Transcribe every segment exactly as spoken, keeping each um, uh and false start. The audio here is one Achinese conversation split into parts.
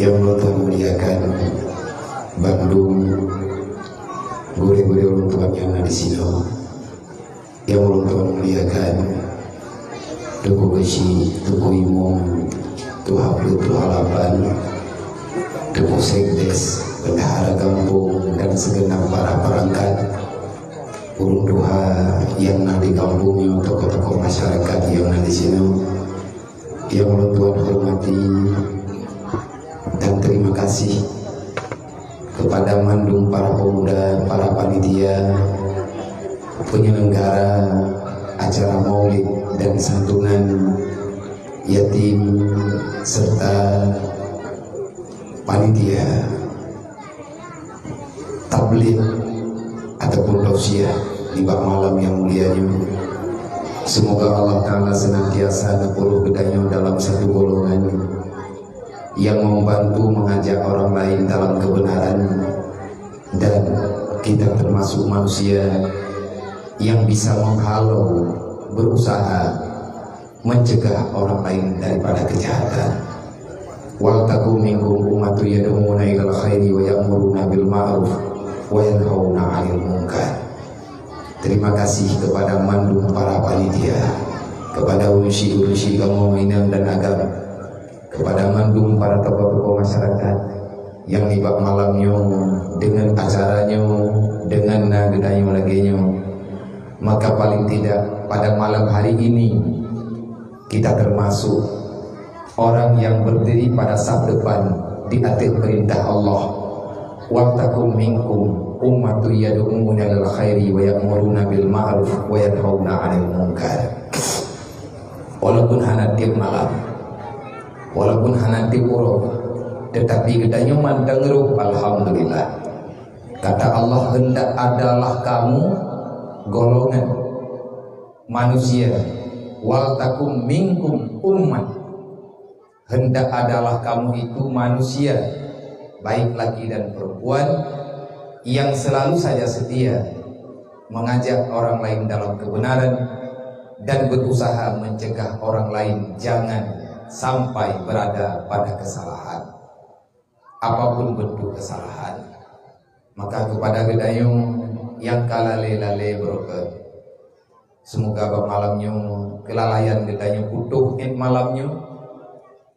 Nyang ulôn tuan muliakan, bandum gurée-gurée ulôn tuan nyang na disinoe. Nyang ulôn tuan muliakan, Teungku Geuchik, Teungku Imum, Tuha Peuet, Tuha Lapan, Teungku Sekdes, Bendahara Gampông, dan segenap para perangkat, ureuëng tuha nyang na di gampông nyoe, tokoh-tokoh masyarakat nyang na disinoe. Nyang ulôn tuan hormati dan terima kasih kepada mandum para pemuda, para panitia, penyelenggara acara maulid dan santunan yatim, serta panitia tabligh ataupun tausiah nibak malam nyang mulia nyoe. Semoga Allah Ta'ala senantiasa neupeureuh geutanyoe dalam satu golongan yang membantu mengajak orang lain dalam kebenaran, dan kita termasuk manusia yang bisa menghalau, berusaha mencegah orang lain daripada kejahatan. "Wal takum minkum ummatun yad'una ilal khairi wa ya'muruna bil ma'ruf wa yanhauna 'anil munkar." Terima kasih kepada mandum para panitia, kepada ureuëng syik-ureuëng syik kamoe inong dan agam, kepada mandum para tokoh-tokoh masyarakat nyang nibak malam nyoe deungon acara nyoe, deungon na geutanyoe lagée nyoe. Maka paling tidak pada malam hari ini kita termasuk orang yang berdiri pada saf depan di ateueh perintah Allah. "Wal takum minkum ummatun yad'una ilal khairi wa ya'muruna bil ma'ruf wa yanhauna 'anil munkar." Walaupun hana tiep malam, walaupun hana tiep uroe, tetapi geutanyoe mantong rhoh, alhamdulillah. Kata Allah, "Hendak adalah kamu golongan manusia, wal takum minkum ummah." Hendak adalah kamu itu manusia, baik laki dan perempuan, yang selalu saja setia mengajak orang lain dalam kebenaran dan berusaha mencegah orang lain jangan sampai berada pada kesalahan, apapun bentuk kesalahan. Maka kepada geutanyoe nyang ka lalée-lalée beureukat, semoga bak malam nyoe keulalayan geutanyoe putôh 'et malam nyoe.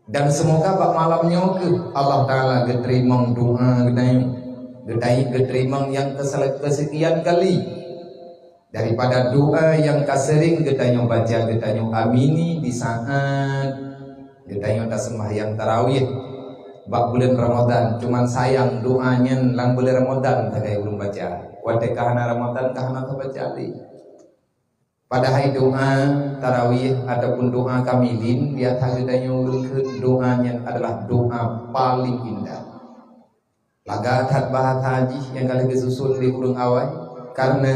Dan semoga bak malam nyoe keuh Allah Ta'ala geuteurimong doa geutanyoe, geutanyoe geuteurimong nyang keusel-, keusekian kali daripada doa nyang ka seuring geutanyoe baca, geutanyoe amini di saát geutanyoe taseumbahyang tarawih bak buleuen Ramadhan. Cuman sayang, doa nyan lam buleuen Ramadhan sagai ulôn baca. Watée ka hana Ramadhan, ka hana tabaca lé. Padahai doa tarawih ataupun doa kamilin, biasa geutanyoe ulôn kheun, doa nyan adalah doa paling indah. Lagak that bahasa jih nyang ka lheueh geususun lé ureuëng awai, karena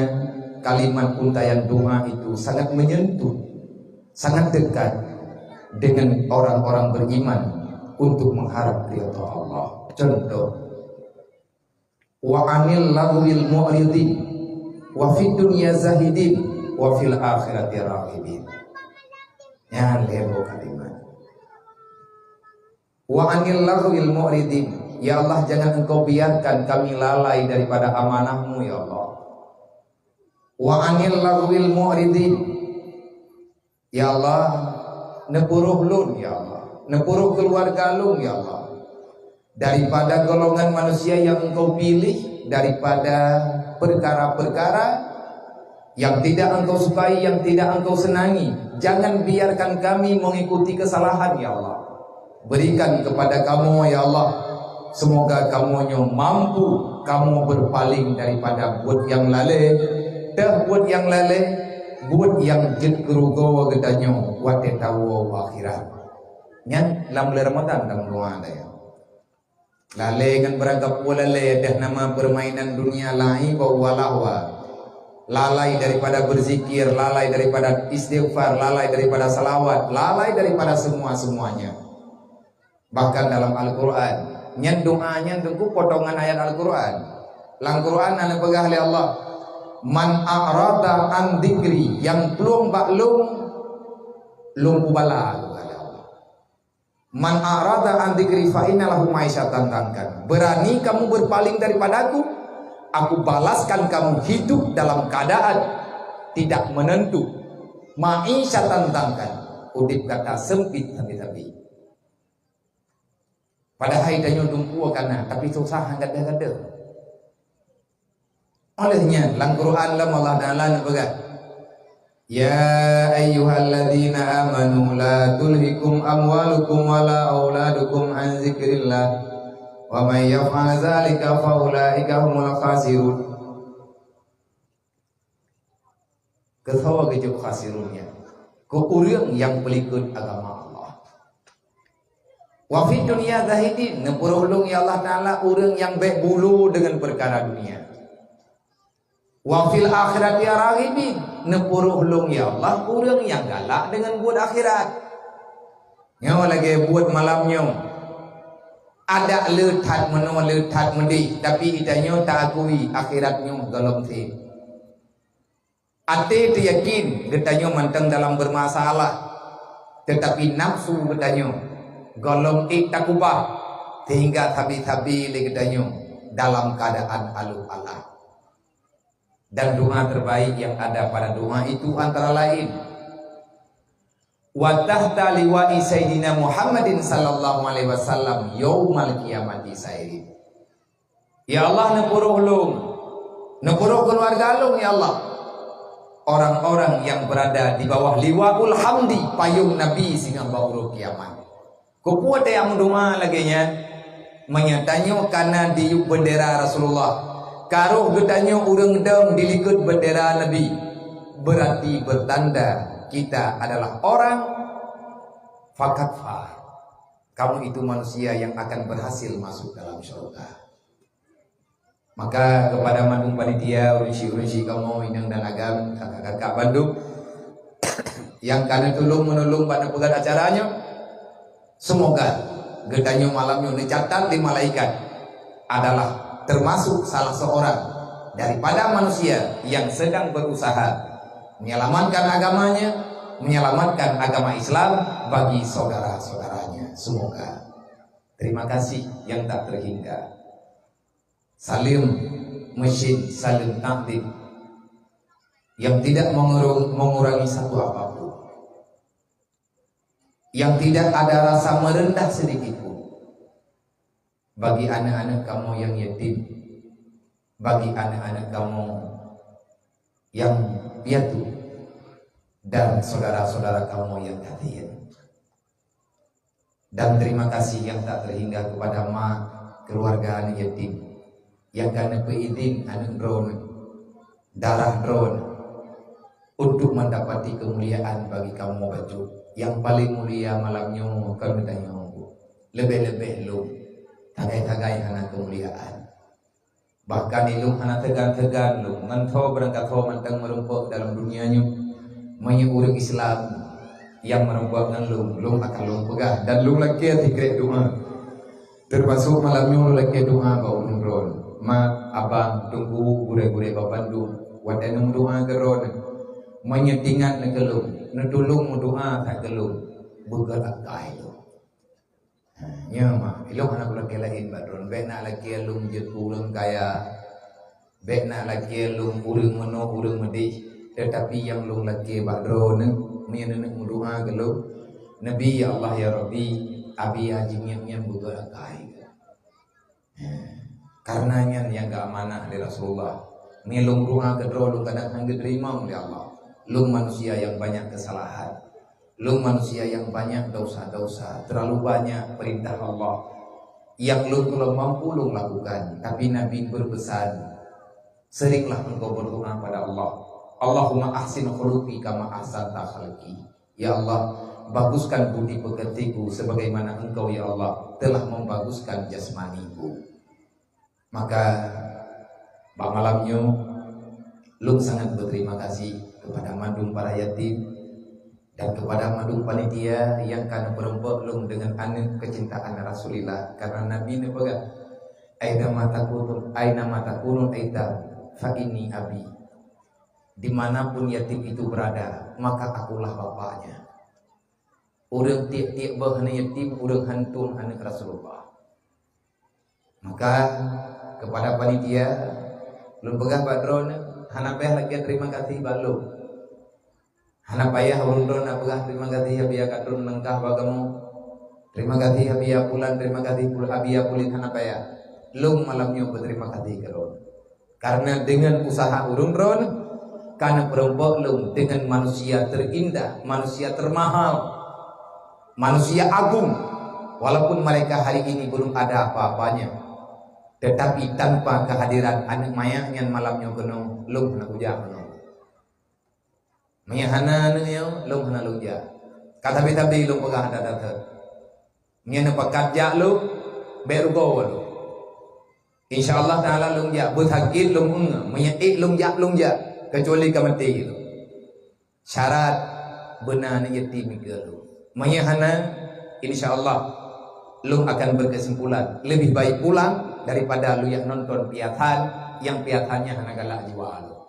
kalimat untaian doa itu sangat menyentuh, sangat dekat dengan orang-orang beriman untuk mengharap ridha Allah. Contoh, "Wa anil laghwil mu'ridin, wa fid dunya zahidin, wa fil akhirati raghibin." Nyan lhée boh kalimat. "Wa anil laghwil mu'ridin." Ya Allah, jangan Engkau biarkan kami lalai daripada amanah-Mu, ya Allah. "Wa anil laghwil mu'ridin." Ya Allah, neupuroh lôn, ya Allah. Neupuroh keuluwarga lôn, ya Allah. Daripada golongan manusia yang Engkau pilih, daripada perkara-perkara yang tidak Engkau sukai, yang tidak Engkau senangi. Jangan biarkan kami mengikuti kesalahan, ya Allah. Berikan kepada kamoe, ya Allah. Semoga kamoe nyoe mampu kamoe berpaling daripada buet nyang lalée, teuh buet nyang lalée, buet nyang jeuet keu rugoe geutanyoe watée tawoe u akhirat. Nyan lam buleuen Ramadhan tameudoa dayah. Lalée ngon beurangkapeue lalée, deuh nama permainan dunia, la'iban wa lahwa. Lalai daripada berzikir, lalai daripada istighfar, lalai daripada salawat, lalai daripada semua-semuanya. Bahkan dalam Al-Quran, nyan doa nyan teungku potongan ayat Al-Quran. Lam Quran na neupeugah lé Allah, "Man a'rada an dzikri," nyang plueng bak lôn, lôn peubala, geupeugah lé Allah. "Man a'rada an dzikri fa inna lahu ma'isyatan dhankan." Berani kamu berpaling daripadaku, aku balaskan kamu hidup dalam keadaan tidak menentu. Ma'isyatan dhankan, udeb gata sempit sabe-sabe. Padahai tanyoe dumpeue kana, tapi susah han gadôh-gadôh. Oleh nyan, lam Quran lom Allah Taala neupeugah, "Ya ayyuhalladzina amanu la tulhikum amwalukum wala auladukum an dzikrillah, wa may yaf'al dzalika fa ulaika humul khasirun." Keu soe geujok khasirun nyan? Keu ureuëng nyang peulikot agama Allah. "Wa fid dunya zahidin," neupuruh lôn, ya Allah Taala, ureuëng nyang bék bulu deungon peukara dunia. "Wa fil akhirati raghibin," neupuruh lôn, ya Allah, ureuëng nyang galak deungon buet akhirat. Nyoe lagée buet malam nyoe. Adak le that meunoe, le that meudeh, tapi geutanyoe taakui akhirat nyoe gohlom seb. Até teuyakin geutanyoe mantong dalam bermasalah, teutapi nafsu geutanyoe gohlom ék takubah, sehingga sabe-sabe lé geutanyoe dalam keadaan aluh alah. Dan doa terbaik yang ada pada doa itu antara lain, "Wa tahta liwa'i Sayyidina Muhammadin sallallahu alaihi wasallam yaumal qiyamati sairin." Ya Allah, neupuruh lôn, neupuruh keuluwarga lôn, ya Allah, orang-orang yang berada di bawah liwaul hamdi, payong Nabi, singoh bak uroe kiamat. Keupeue teuka meudoa lagée nyan? Meunyoe tanyoe kana diyueb bendera Rasulullah, ka roh geutanyoe ureuëng dong dilikot bendera Nabi, berarti bertanda kita adalah orang fakatfa. Kamu itu manusia yang akan berhasil masuk dalam syurga. Maka kepada mandum panitia, ureuëng syik-ureuëng syik kamoe, inong dan agam, kakak-kakak bandum, nyang ka neutulông meunulông bak neupeugét acara nyoe, semoga geutanyoe malam nyoe neucatat lé malaikat adalah termasuk salah seorang daripada manusia yang sedang berusaha menyelamatkan agamanya, menyelamatkan agama Islam bagi saudara-saudaranya. Semoga. Terima kasih yang tak terhingga. Saleuem meusyit, saleuem takdim yang tidak mengurung-, mengurangi satu apapun, yang tidak ada rasa merendah sedikit pun bagi aneuk-aneuk kamoe nyang yatim, bagi aneuk-aneuk kamoe nyang piatu, dan saudara-saudara kamoe nyang gasien. Dan terima kasih yang tak terhingga kepada mak keluarga aneuk yatim nyang ka neupeuidin aneuk droeneuh, darah droeneuh, untuk mendapati kemuliaan bagi kamoe bacut. Nyang paleng mulia malam nyoe kon geutanyoe, leubeh-leubeh lôn, sagai-sagai hana keumuliaan. Bahkan ilôn hana teugan-teugan lôn ngon tho barangkasoe mantong meurumpok dalam dunia nyoe. Meunyoe ureuëng Islam nyang meurumpok ngon lôn, lôn akan lôn peugah dan lôn lakée sikrek doa. Termasuk malam nyoe lôn lakée doa bak ureuëng droeneuh, mak, abang, teungku, gurée-gurée bak bandum. Watée neumeudoa keu droeneuh, meunyoe teuingat neuh keu lôn, neutulông meudoa that keu lôn, beugét akai lôn. Ha, nyoe mah, ilôn hana kulakée laén bak droeneuh. Bék na lakée lôn jeuet keu ureuëng kaya. Bék na lakée lôn ureuëng meunoe, ureuëng meudeh. Teutapi nyang lôn lakée bak droeneuh, meunyoe neuneuk meudoa keu lôn, Nabi, "Ya Allah, ya Rabbi, abi ya jingieng nyan beugét akai." Karena nyan nyang geuamanah lé Rasulullah. Meunyoe lôn doa keudroe lôn kadang hana geuteurimong lé Allah. Lôn manusia nyang banyak keusalahan. Lôn manusia nyang banyak dosa-dosa. Terlalu banyak peurintah Allah nyang lôn gohlom mampu lôn lakukan. Tapi Nabi beupeusan, "Seringlah engkau berdoa pada Allah, Allahumma ahsin khuluqi kama ahsanta khalqi." Ya Allah, baguskan budi pekertiku sebagaimana Engkau, ya Allah, telah membaguskan jasmaniku. Maka, bak malam nyoe, lôn sangat berterima kasih kepada mandum para yatim dan kepada mandum panitia nyang ka neupeurumpok lôn deungon aneuk keucintaan Rasulillah, karena Nabi neupeugah, "Aina ma takunu, aina ma takunu aitam, fa inni abi." Di mana pun yatim itu berada, maka akulah bapaknya. Ureuëng tieb-tieb boh aneuk yatim, ureuëng hantom aneuk Rasulullah. Maka, kepada panitia, lôn peugah bak droeneuh, hana payah lagée terima kasih bak lôn. Hana payah ureuëng droeneuh peugah terima kasih Abiya Katun langkah bak kamoe. Terima kasih Abiya Pulan, terima kasih Pul-, Abiya Pulit, hana payah. Lôn malam nyoe beuterima kasih keu droeneuh. Karena dengan usaha ureuëng droeneuh, ka neupeurumpok lôn dengan manusia terindah, manusia termahal, manusia agung. Walaupun mereka hari ini belum ada apa-apanya, tetapi tanpa kehadiran aneuk manyak nyan malam nyoe keunoe, lôn hana kujak keunoe. Meunyoe hana aneuk nyoe, lôn hana lôn jak. Ka sabe-sabe lôn peugah that-that. Meunyoe neupakat jak lôn, bék rugoe lôn. Insya Allah Taala lôn jak, beusakét lôn meungeue. Meunyoe ék lôn jak, lôn jak. Kecuali ka maté lôn. Syarat beuna aneuk yatim nikeue lôn. Meunyoe hana, insya Allah lôn akan berkesimpulan lebih baik pulang daripada lôn jak nonton piasan nyang piasan nyan hana galak jiwa lôn.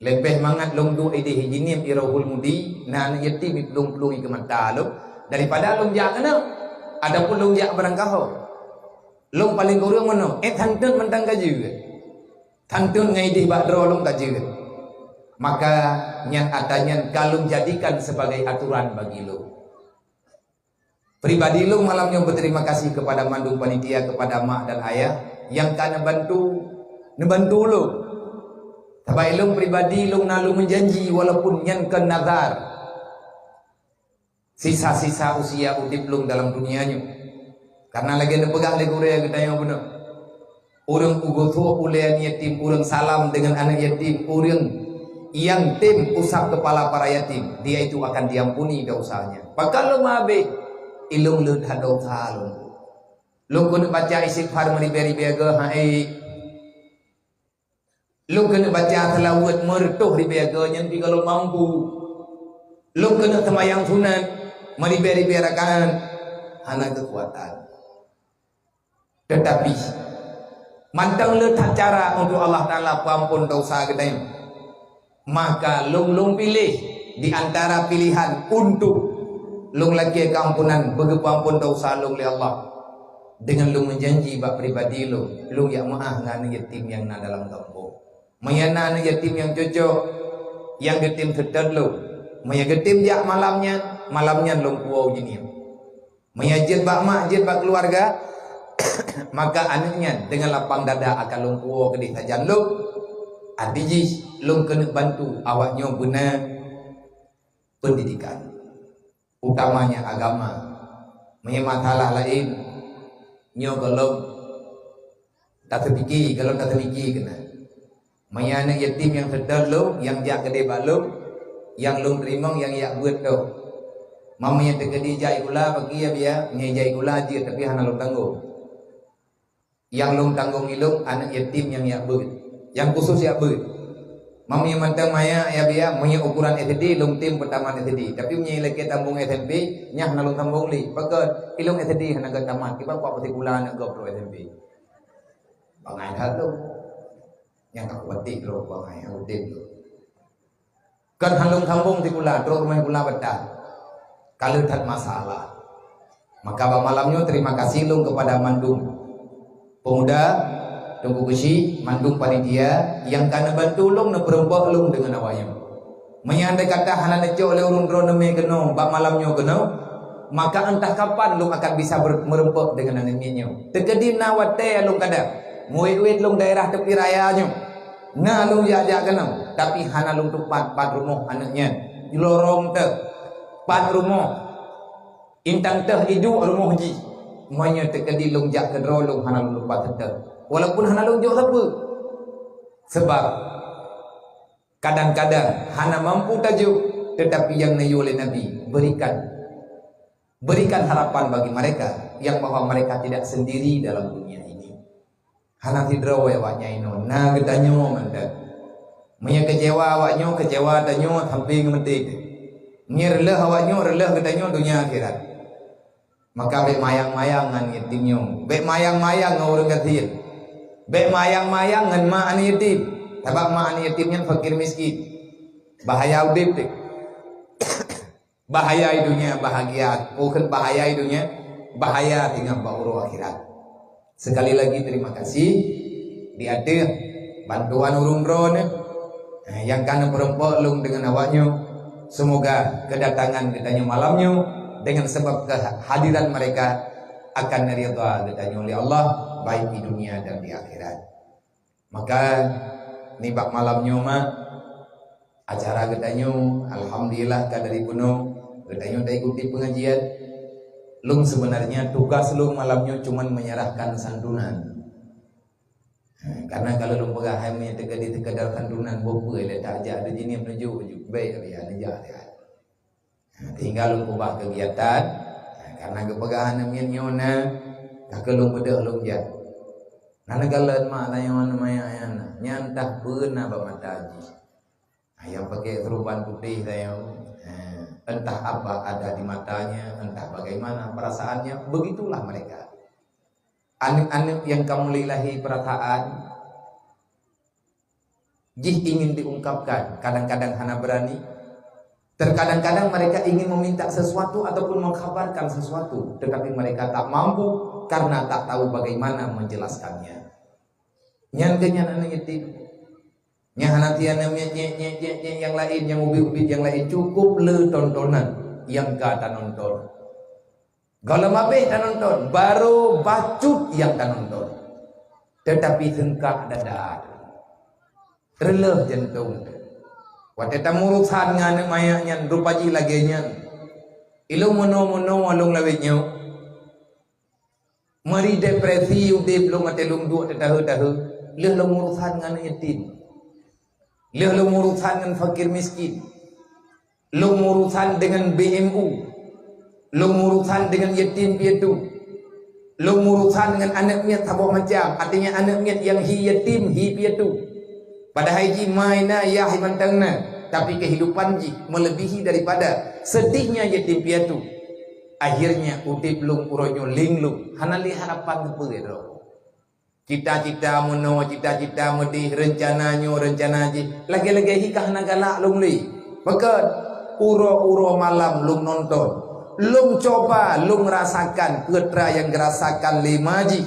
Leubeh mangat lôn duek idéh jihnyan i Rohul Mudi, na aneuk yatim iplueng-plueng ikeue mata lôn, daripada lôn jak keunoe, ataupun lôn jak barangkaho. Lôn paleng kureueng meunoe, eh, tanteuk mantong ka jeuet. Tanteuk ngon idéh bak droe lôn ka jeuet. Maka nyan atra nyan ka lôn jadikan sebagai aturan bagi lôn. Pribadi lôn malam nyoe berterima kasih kepada mandum panitia, kepada mak dan ayah nyang ka neubantu, neubantu lôn. Sabab lôn pribadi lôn na lôn meujanji walaupun nyan kon nazar. Sisa-sisa usia udeb lôn dalam dunia nyoe. Karena lagée neupeugah lé gurée geutanyoe bunoe. Ureuëng ugosok ulée aneuk yatim, ureuëng salam dengan aneuk yatim, ureuëng nyang tem usap kepala para yatim, dia itu akan diampuni dosanya. Pakon lôn meuhabéh, ilôn le that dosa lôn. Lôn keuneuk baca istighfar meuribée-ribée goe, hai. Lôn keuneuk baca seulaweuet meureutoh ribée goe, nyan pih goh lom mampu. Lôn keuneuk seumayang sunat meuribée-ribée rakaat, hana keukuatan. Tetapi, mantong le that cara untuk Allah Taala peuampon dosa geutanyoe. Maka lôn, lôn piléh di antara pilihan untuk lôn lakée keuampunan, beugeupeuampon dosa lôn lé Allah. Deungon lôn meujanji bak pribadi lôn, lôn jak meu'ah ngon aneuk yatim nyang na dalam gampông. Meunyoe na aneuk yatim nyang cocok, nyang geutem seutôt lôn. Meunyoe geutem jak malam nyan, malam nyan lôn puwoe u jih nyan. Meunyoe jeuet bak mak, jeuet bak keuluwarga, maka aneuk nyan deungon lapang dada akan lôn puwoe keudeh sajan lôn. Até jih lôn keuneuk bantu awaknyoe beuna pendidikan, utamanya agama. Meunyoe masalah laén, nyoe goh lom taseupike, goh lom taseupike keunan. Meunyoe aneuk yatim nyang seutôt lôn, nyang jak keudeh bak lôn, nyang lôn teurimong, nyang jak beuet lôn. Meunyoe teukeudi jak sikula, bagi ya biya, meunyoe jak sikula jeuet, tapi hana lôn tanggong. Nyang lôn tanggong ilôn aneuk yatim nyang jak beuet, nyang khusos jak beuet. Meunyoe mantong maya ya biya, meunyoe ukuran S D, lôn tem peutamat S D. Tapi meunyoe lakée tambong S M P, nyan hana lôn tambong lé. Pakon? Ilôn S D hana geuh tamat, kiban kuat peusikula aneuk gob trok S M P. Bangai that lôn. Nyang ka kupetik droe bangai udeb lôn. Kan hana lôn sambong sikula, trok rumoh sikula batat. Ka le that masalah. Maka bak malam nyoe terima kasih lôn kepada mandum pemuda, Teungku Geuchik, mandum panitia nyang ka neubantu lôn, neupeurumpok lôn deungon awaknyan. Meunyoe andai kata hana neucok lé ureuëng droeneuh mé keunoe bak malam nyoe keunoe, maka entah kapan lôn akan bisa ber-, meurumpok deungon aneuk miet nyoe. Teukeudi na watée lôn kadang, muet-uet lôn daerah tepi raya nyoe. Na lôn jak-jak keunoe, tapi hana lôn tupat pat rumoh aneuk nyan. Lorong teuh, pat rumoh. Intan teuh iduek rumoh jih. Meunyoe teukeudi lôn jak keudroe lôn hana lôn tupat teuh. Walaupun hana lôn jok sapeue. Sebab kadang-kadang hana mampu tajok, tetapi nyang neuyue lé Nabi, berikan. Berikan harapan bagi mereka yang bahwa mereka tidak sendiri dalam dunia ini. Hana sidroe awaknyan inoe, na geutanyoe mantong. Meunyoe keucewa awaknyoe, keucewa tanyoe sampai ngon maté. Meunyoe reuloh awaknyoe, reuloh geutanyoe donya akhirat. Maka bék mayang-mayang ngon yatim nyoe. Bék mayang-mayang ngon ureuëng gasien. Bék mayang-mayang ngon mak aneuk yatim. Sabab mak aneuk yatim nyan fakir miskin. Bahaya udeb teuh. Bahaya i dunia bahagia, bukan bahaya i dunia, bahaya teungoh bak uroe akhirat. Sekali lagi terima kasih di ateueh bantuan ureuëng droeneuh, eh, nyang ka neupeurumpok lôn deungon awaknyoe. Semoga kedatangan geutanyoe malam nyoe dengan sebab kehadiran mereka akan ridha geutanyoe oleh Allah, baik di dunia dan di akhirat. Maka nibak malam nyoe mak, acara geutanyoe alhamdulillah ka dari bunoe, geutanyoe taikuti pengajian. Lôn sebenarnya tugas lôn malam nyoe cuman menyerahkan santunan. Ha, karena kalau lôn peugah hai meunyoe teukeudi teukedar santunan, boh peue lé tajak ada jinih menuju, baik ya neujak ya. Ha, tinggai lôn ubah kegiatan. Ha, karena geupeugah aneuk miet nyoe na, ka keu lôn beudôh lôn jak. Na neukalon mak tanyoe aneuk maya nyan, nyan entah peue na bak mata jih. Ha, nyang pakai serban putih tanyoe, ha, entah apa ada di matanya, entah bagaimana perasaannya, begitulah mereka. Aneuk-aneuk nyang ka mulai lahé perasaan, jih ingin diungkapkan, kadang-kadang hana berani. Terkadang-kadang mereka ingin meminta sesuatu ataupun mengkhabarkan sesuatu, tetapi mereka tak mampu karena tak tahu bagaimana menjelaskannya. Nyan keuh nyan aneuk yatim. Nyan hana tian nyang nyek, nyek, nyek, nyek, nyek nyang laén, nyang ubit-ubit nyang laén, cukup le tontonan nyang ka tanonton. Gohlom habéh tanonton, barô bacut nyang tanonton. Tetapi seungkak dada, reuleuh jantông. Watée tamurusan ngon aneuk manyak nyan, rupa jih lagée nyan. Ilôn meunoe-meunoe lôn lawét nyoe. Meuri depresi udeb lôn, até lôn duek teutahe-tahe, lheueh lôn urusan ngon aneuk yatim. Lheueh lôn urusan ngon fakir miskin. Lôn urusan deungon B M U. Lôn urusan deungon yatim piatu. Lôn urusan ngon aneuk miet saboh macam, artinya aneuk miet nyang hi yatim, hi piatu. Padahai jih ma na, yah mantong na, tapi kehidupan jih melebihi daripada sedihnya yatim piatu. Akhirnya udeb lôn uroe nyoe linglung, hana lé harapan keupeue droe. Cita-cita meunoe, cita-cita meudeh, reuncana nyoe, reuncana jih, lagée-lagée hi ka hana galak lôn lé. Pakon? Uroe-uroe malam lôn nonton. Lôn cuba, lôn rasakan peue teuma nyang geurasakan lé ma jih.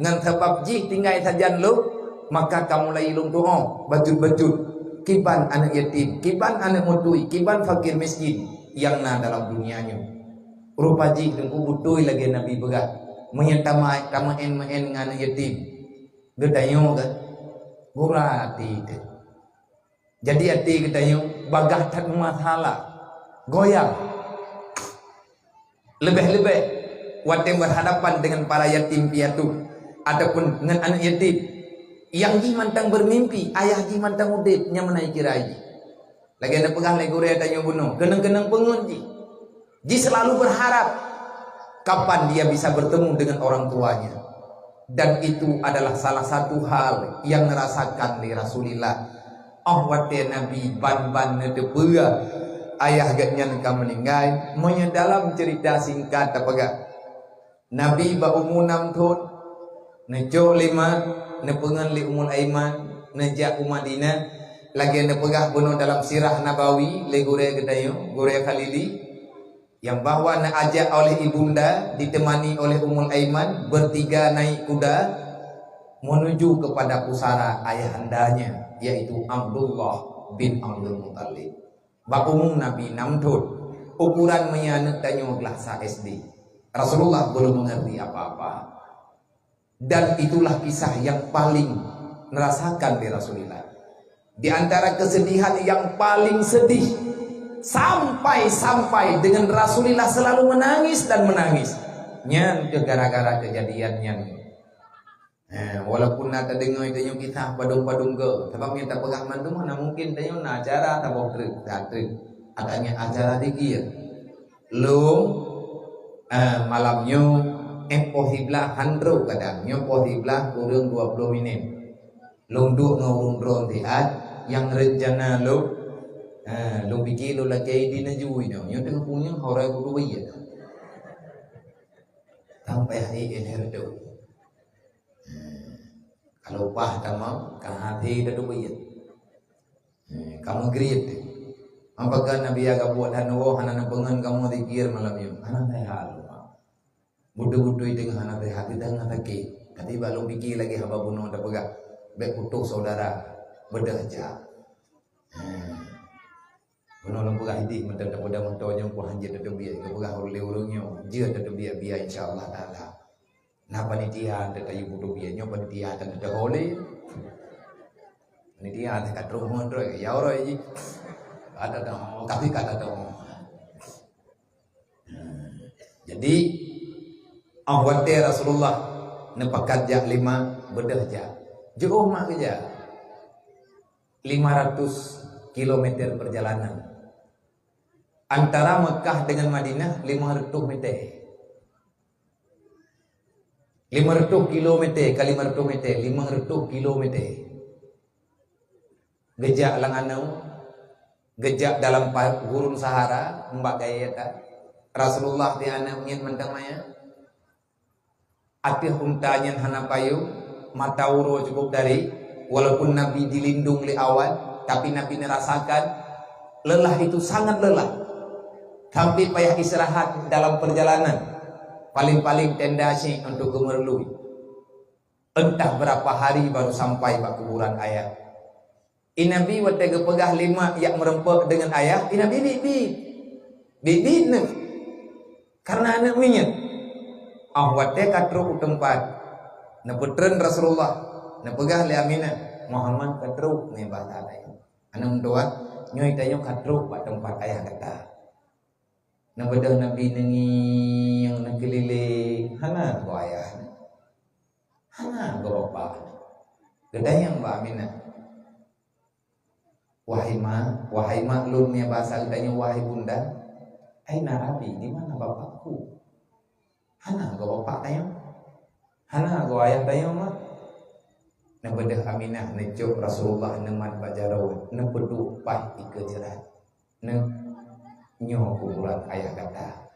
Ngon sabab jih tinggai sajan lôn, maka ka mulai lôn tuoh bacut-bacut. Kiban aneuk yatim, kiban aneuk meutui, kiban fakir miskin nyang na dalam dunia nyoe. Rupa jih Teungku beutôi lagée Nabi peugah, meunyoe tama-, tameu'en-meu'en ngon aneuk yatim, geutanyoe ka gura até teuh. Jadi até geutanyoe bagah that masalah, goyang. Leubeh-leubeh watée berhadapan dengan para yatim piatu ataupun ngon aneuk yatim nyang jih mantong bermimpi, ayah jih mantong udeb, nyan meunan kira jih. Lagée na peugah lé gurée tanyoe bunoe, keunong-keunong peungeut jih. Jih selalu berharap kapan dia bisa bertemu dengan orang tuanya. Dan itu adalah salah satu hal yang dirasakan lé Rasulullah. Oh watée Nabi ban-ban neuteupeue ayah geuhnyan ka meuninggai, meunyoe dalam cerita singkat tapeugah, Nabi bak umu nam thon, neucok lé ma, neupeungon lé Ummul Aiman, neujak u Madinah, lagée neupeugah bunoe dalam sirah Nabawi lé gurée geutanyoe, gurée Khalili, yang bahwa neuajak oleh ibunda, ditemani oleh Ummul Aiman, bertiga naik kuda menuju kepada pusara ayahandanya, yaitu Abdullah bin Abdul Muttalib. Bak umu Nabi nam thon, ukuran meunyoe aneuk tanyoe glah sa S D. Rasulullah belum mengerti apa-apa. Dan itulah kisah yang paling nerasakan di Rasulullah. Di antara kesedihan yang paling sedih, sampai-sampai dengan Rasulullah selalu menangis dan menangis. Nyan keuh gara-gara kejadian nyan. Eh, walaupun na tadeungoe tanyoe kisah padum-padum go, sabab nyang tapeugah mandum hana mungkin tanyoe na acara saboh treuk, sa treuk. Adanya acara dikir. Lôn, eh, malam nyoe, eh, poh siblaih han trok kadang. Nyoe poh siblaih kureueng dua ploh minit. Lôn duek ngon ureueng droe siat nyang reuncana lôn, eh, lôn pike lôn lakée di neujui nyoe. Nyoe teungoh punyueng horeuh kudu baiet. Sampai hari ini reutôh. Kalau upah tamong, ka hase tatupeue. Eh, ka meugriet. Apakah Nabi ya gabuek dan woe hana neupeungon kamoe zikir malam nyoe? Hana teuhal. Beutôi-beutôi teungoh hana teuhal, teungoh sakét. Tapi bak lôn pike lagèe haba bunoe tapeugah, bèk putôh syedara, beudôh jak. Hmm. Bunoe lôn peugah idéh mantong tapeugah mantong nyoe pun hanjeuet tateubiet, tapeugah lé ureueng nyoe, jeuet tateubiet biya insya Allah Taala. Nah, panitia teuka yue putôh biya nyoe, panitia teuka teuhole. Panitia teuka trok ngon droe, ya uroe jih. Ada dah, tapi kata tu. Jadi, ah, watèe Rasulullah neupakat jak lima, beudôh jak. Jeuôh mak geujak. Lima ratus kilometer perjalanan. Antara Mekah dengan Madinah lima ratus meter. Lima ratus kilometer ka lima ratus meter, lima ratus kilometer. Geujak lam aneuk, geujak dalam pa-, gurun Sahara, umbak gaya ta. Rasulullah di aneuk miet mantong maya. Ateueh unta nyan hana payong, mata uroe cukup dari, walaupun Nabi dilindung lé awan, tapi Nabi merasakan lelah itu sangat lelah. Sampai payah istirahat dalam perjalanan. Paling-paling tenda syik untuk geumeureuloh. Entah berapa hari baru sampai bak kuburan ayah. I Nabi watèe geupeugah lé mak jak meureumpok deungon ayah, i Nabi biet-biet. Biet-biet neuh. Karena aneuk miet. Ah, watèe ka trok u teumpat, neupeutreun Rasulullah, neupeugah lé Aminah, "Muhammad ka trok nibak tanyoe." Aneuk meutuah, "Nyoe tanyoe ka trok bak teumpat ayah gata." Neubeudôh Nabi neungieng neukeulileng, hana goe ayah. Hana goe bapak. Geutanyong bak Aminah, "Wahai ma, wahai mak lôn," nyan bahasa geutanyoe, "Wahai bunda, aina abi, di mana bapakku?" Hana goe bapak tanyoe. Hana goe ayah tanyoe, mak. Neubeudôh Aminah neucok Rasulullah neumat bak jaroe, neupeuduek paih ikeue jeurat. Neu-, nyoe kuburan ayah gata.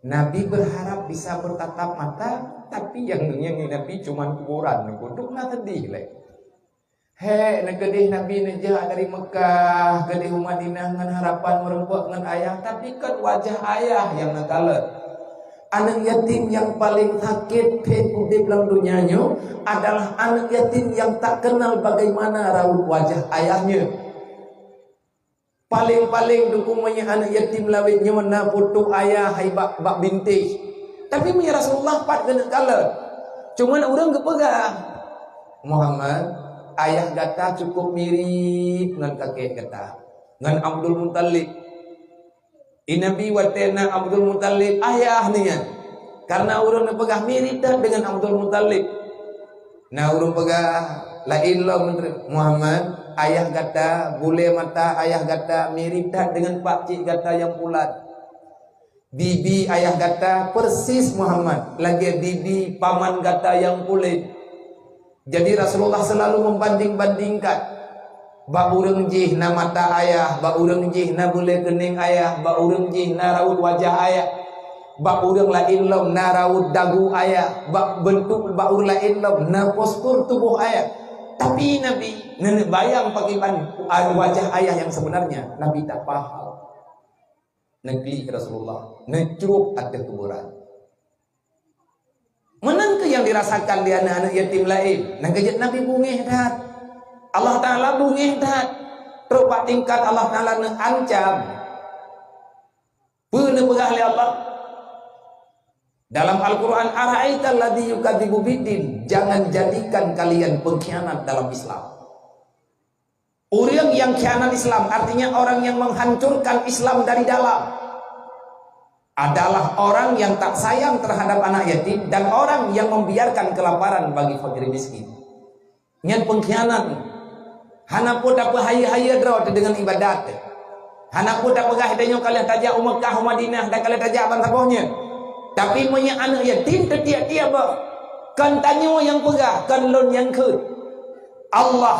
Nabi berharap bisa bertatap mata, tapi nyang neungieng Nabi cuma kuburan, neupeuduek na seudeh lé. Hék, neukeudeh Nabi neujak dari Mekah keudeh u Madinah ngon harapan meureumpok ngon ayah, tapi kon wajah ayah nyang neukalon. Aneuk yatim nyang paleng sakét phét udeb lam donya nyoe adalah aneuk yatim nyang tak kenal bagaimana raut wajah ayahnya. Paleng-paleng dukung meunyoe aneuk yatim lawét nyoe na foto ayah hai bak, bak bintéh. Tapi meunyoe Rasulullah pat keuneuk kalon. Cuma ureueng geupeugah, "Muhammad, ayah gata cukup mirip ngon kakek gata, ngon Abdul Muthalib." I Nabi watée na Abdul Muthalib ayah nyan, karena ureuëng neupeugah mirip that deungon Abdul Muthalib. Na ureuëng peugah laén lom, Muhammad, ayah gata, bulée mata ayah gata mirip that deungon pakcik gata nyang pulat. Bibi ayah gata persis, Muhammad, lagée bibi paman gata nyang puléh. Jadi Rasulullah selalu membanding-bandingkan. Bak ureuëng jih na mata ayah, bak ureuëng jih na bulée keuning ayah, bak ureuëng jih na raut wajah ayah, bak ureuëng laén lom na raut dagu ayah, bak bentuk bak ureuëng laén lom na postur tuboh ayah. Tapi Nabi neuneuk bayang pakriban wajah ayah nyang sebenarnya, Nabi tak paham. Neuklik Rasulullah, neucrok ateueh kuburan. Meunan keuh nyang dirasakan lé aneuëk-aneuëk yatim laén. Nyang keujeuet Nabi beungéh that. Allah Taala beungéh that. Trok bak tingkat Allah Taala neuancam. Peue neupeugah lé Allah? Dalam Al-Quran, "Ara'aital ladzi yukadzibu biddin." Jangan jadikan kalian pengkhianat dalam Islam. Ureuëng nyang khianat Islam, artinya orang yang menghancurkan Islam dari dalam, adalah orang yang tak sayang terhadap anak yatim dan orang yang membiarkan kelaparan bagi fakir miskin. Nyan pengkhianat. Hana peue tapeuhayeue-hayeue droe teuh deungon ibadat. Hana peue tapeugah tanyoe ka lheueh tajak u Meukah, u Madinah, dan ka lheueh tajak bansaboh nyan. Tapi meunyoe aneuëk yatim teutiek-tiek bak, kon tanyoe nyang peugah, kon lôn nyang kheun. Allah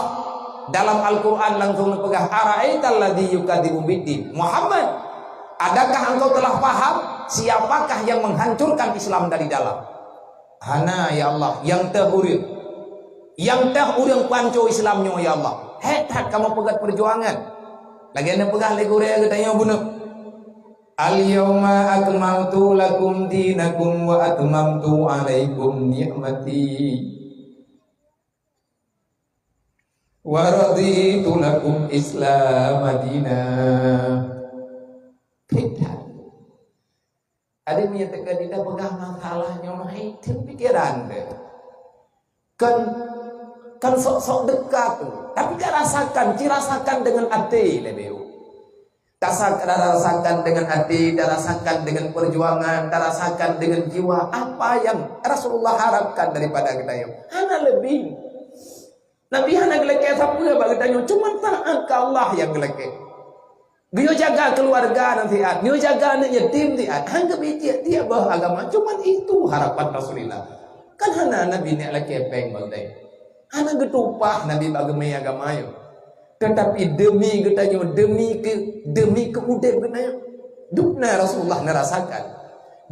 dalam Al-Quran langsung neupeugah, "Ara'aital ladzi yukadzibu biddin." Muhammad, adakah engkau telah paham siapakah yang menghancurkan Islam dari dalam? Hana, ya Allah, nyang teuh ureuëng. Nyang teuh ureuëng panco Islam nyoe, ya Allah. Hék that kamoe peugét peujuangan. Lagèe na peugah lé gurèe geutanyoe bunoe, "Al-yauma akmaltu lakum dinakum wa atmamtu alaikum ni'mati wa raditu lakum Islam dina." Beda. Ada menyatakan kita peugah masalah nyoe hai teupikiran deh. Kan, kan sok-sok dekat tu. Tapi dia rasakan, ci rasakan dengan até lebih. Tasa-, tarasakan dengan até, tarasakan dengan perjuangan, tarasakan dengan jiwa apa yang Rasulullah harapkan daripada kita. Hana lebih. Nabi hana geulakèe sapeue bak geutanyoe, cuma taat keu Allah nyang geulakèe. Geuyue jaga keuluwarga nyan siat, geuyue jaga aneuk yatim siat, han geubijék tiep boh agama, cuma itu harapan Rasulullah. Kan hana Nabi neuk lakèe péng bak geutanyoe. Hana geutumpah Nabi bak geumè agama nyoe. Tetapi demi geutanyoe, demi keu, demi keu udép geutanyoe, dubna Rasulullah neurasakan.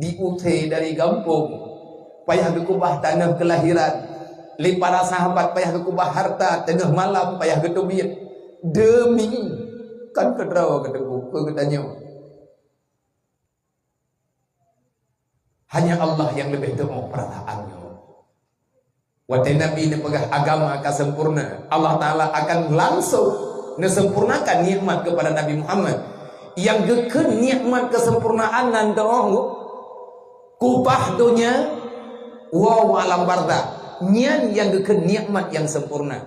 Diusé dari gampông, payah geukeubah tanoh keulahiran, lé para sahabat payah geukeubah harta, teungoh malam payah geuteubiet. Demi kan keudroe geutanyoe, keu geutanyoe. Hanya Allah nyang leubeh teu'oh peurasaan nyoe. Watèe Nabi neupeugah agama ka sempurna, Allah Ta'ala akan langsung neusempurnakan nikmat keupada Nabi Muhammad. Nyang geukheun nikmat keusempurnaan nan teu'oh kupah donya, woe u alam barzakh. Nyan nyang geukheun nikmat nyang sempurna.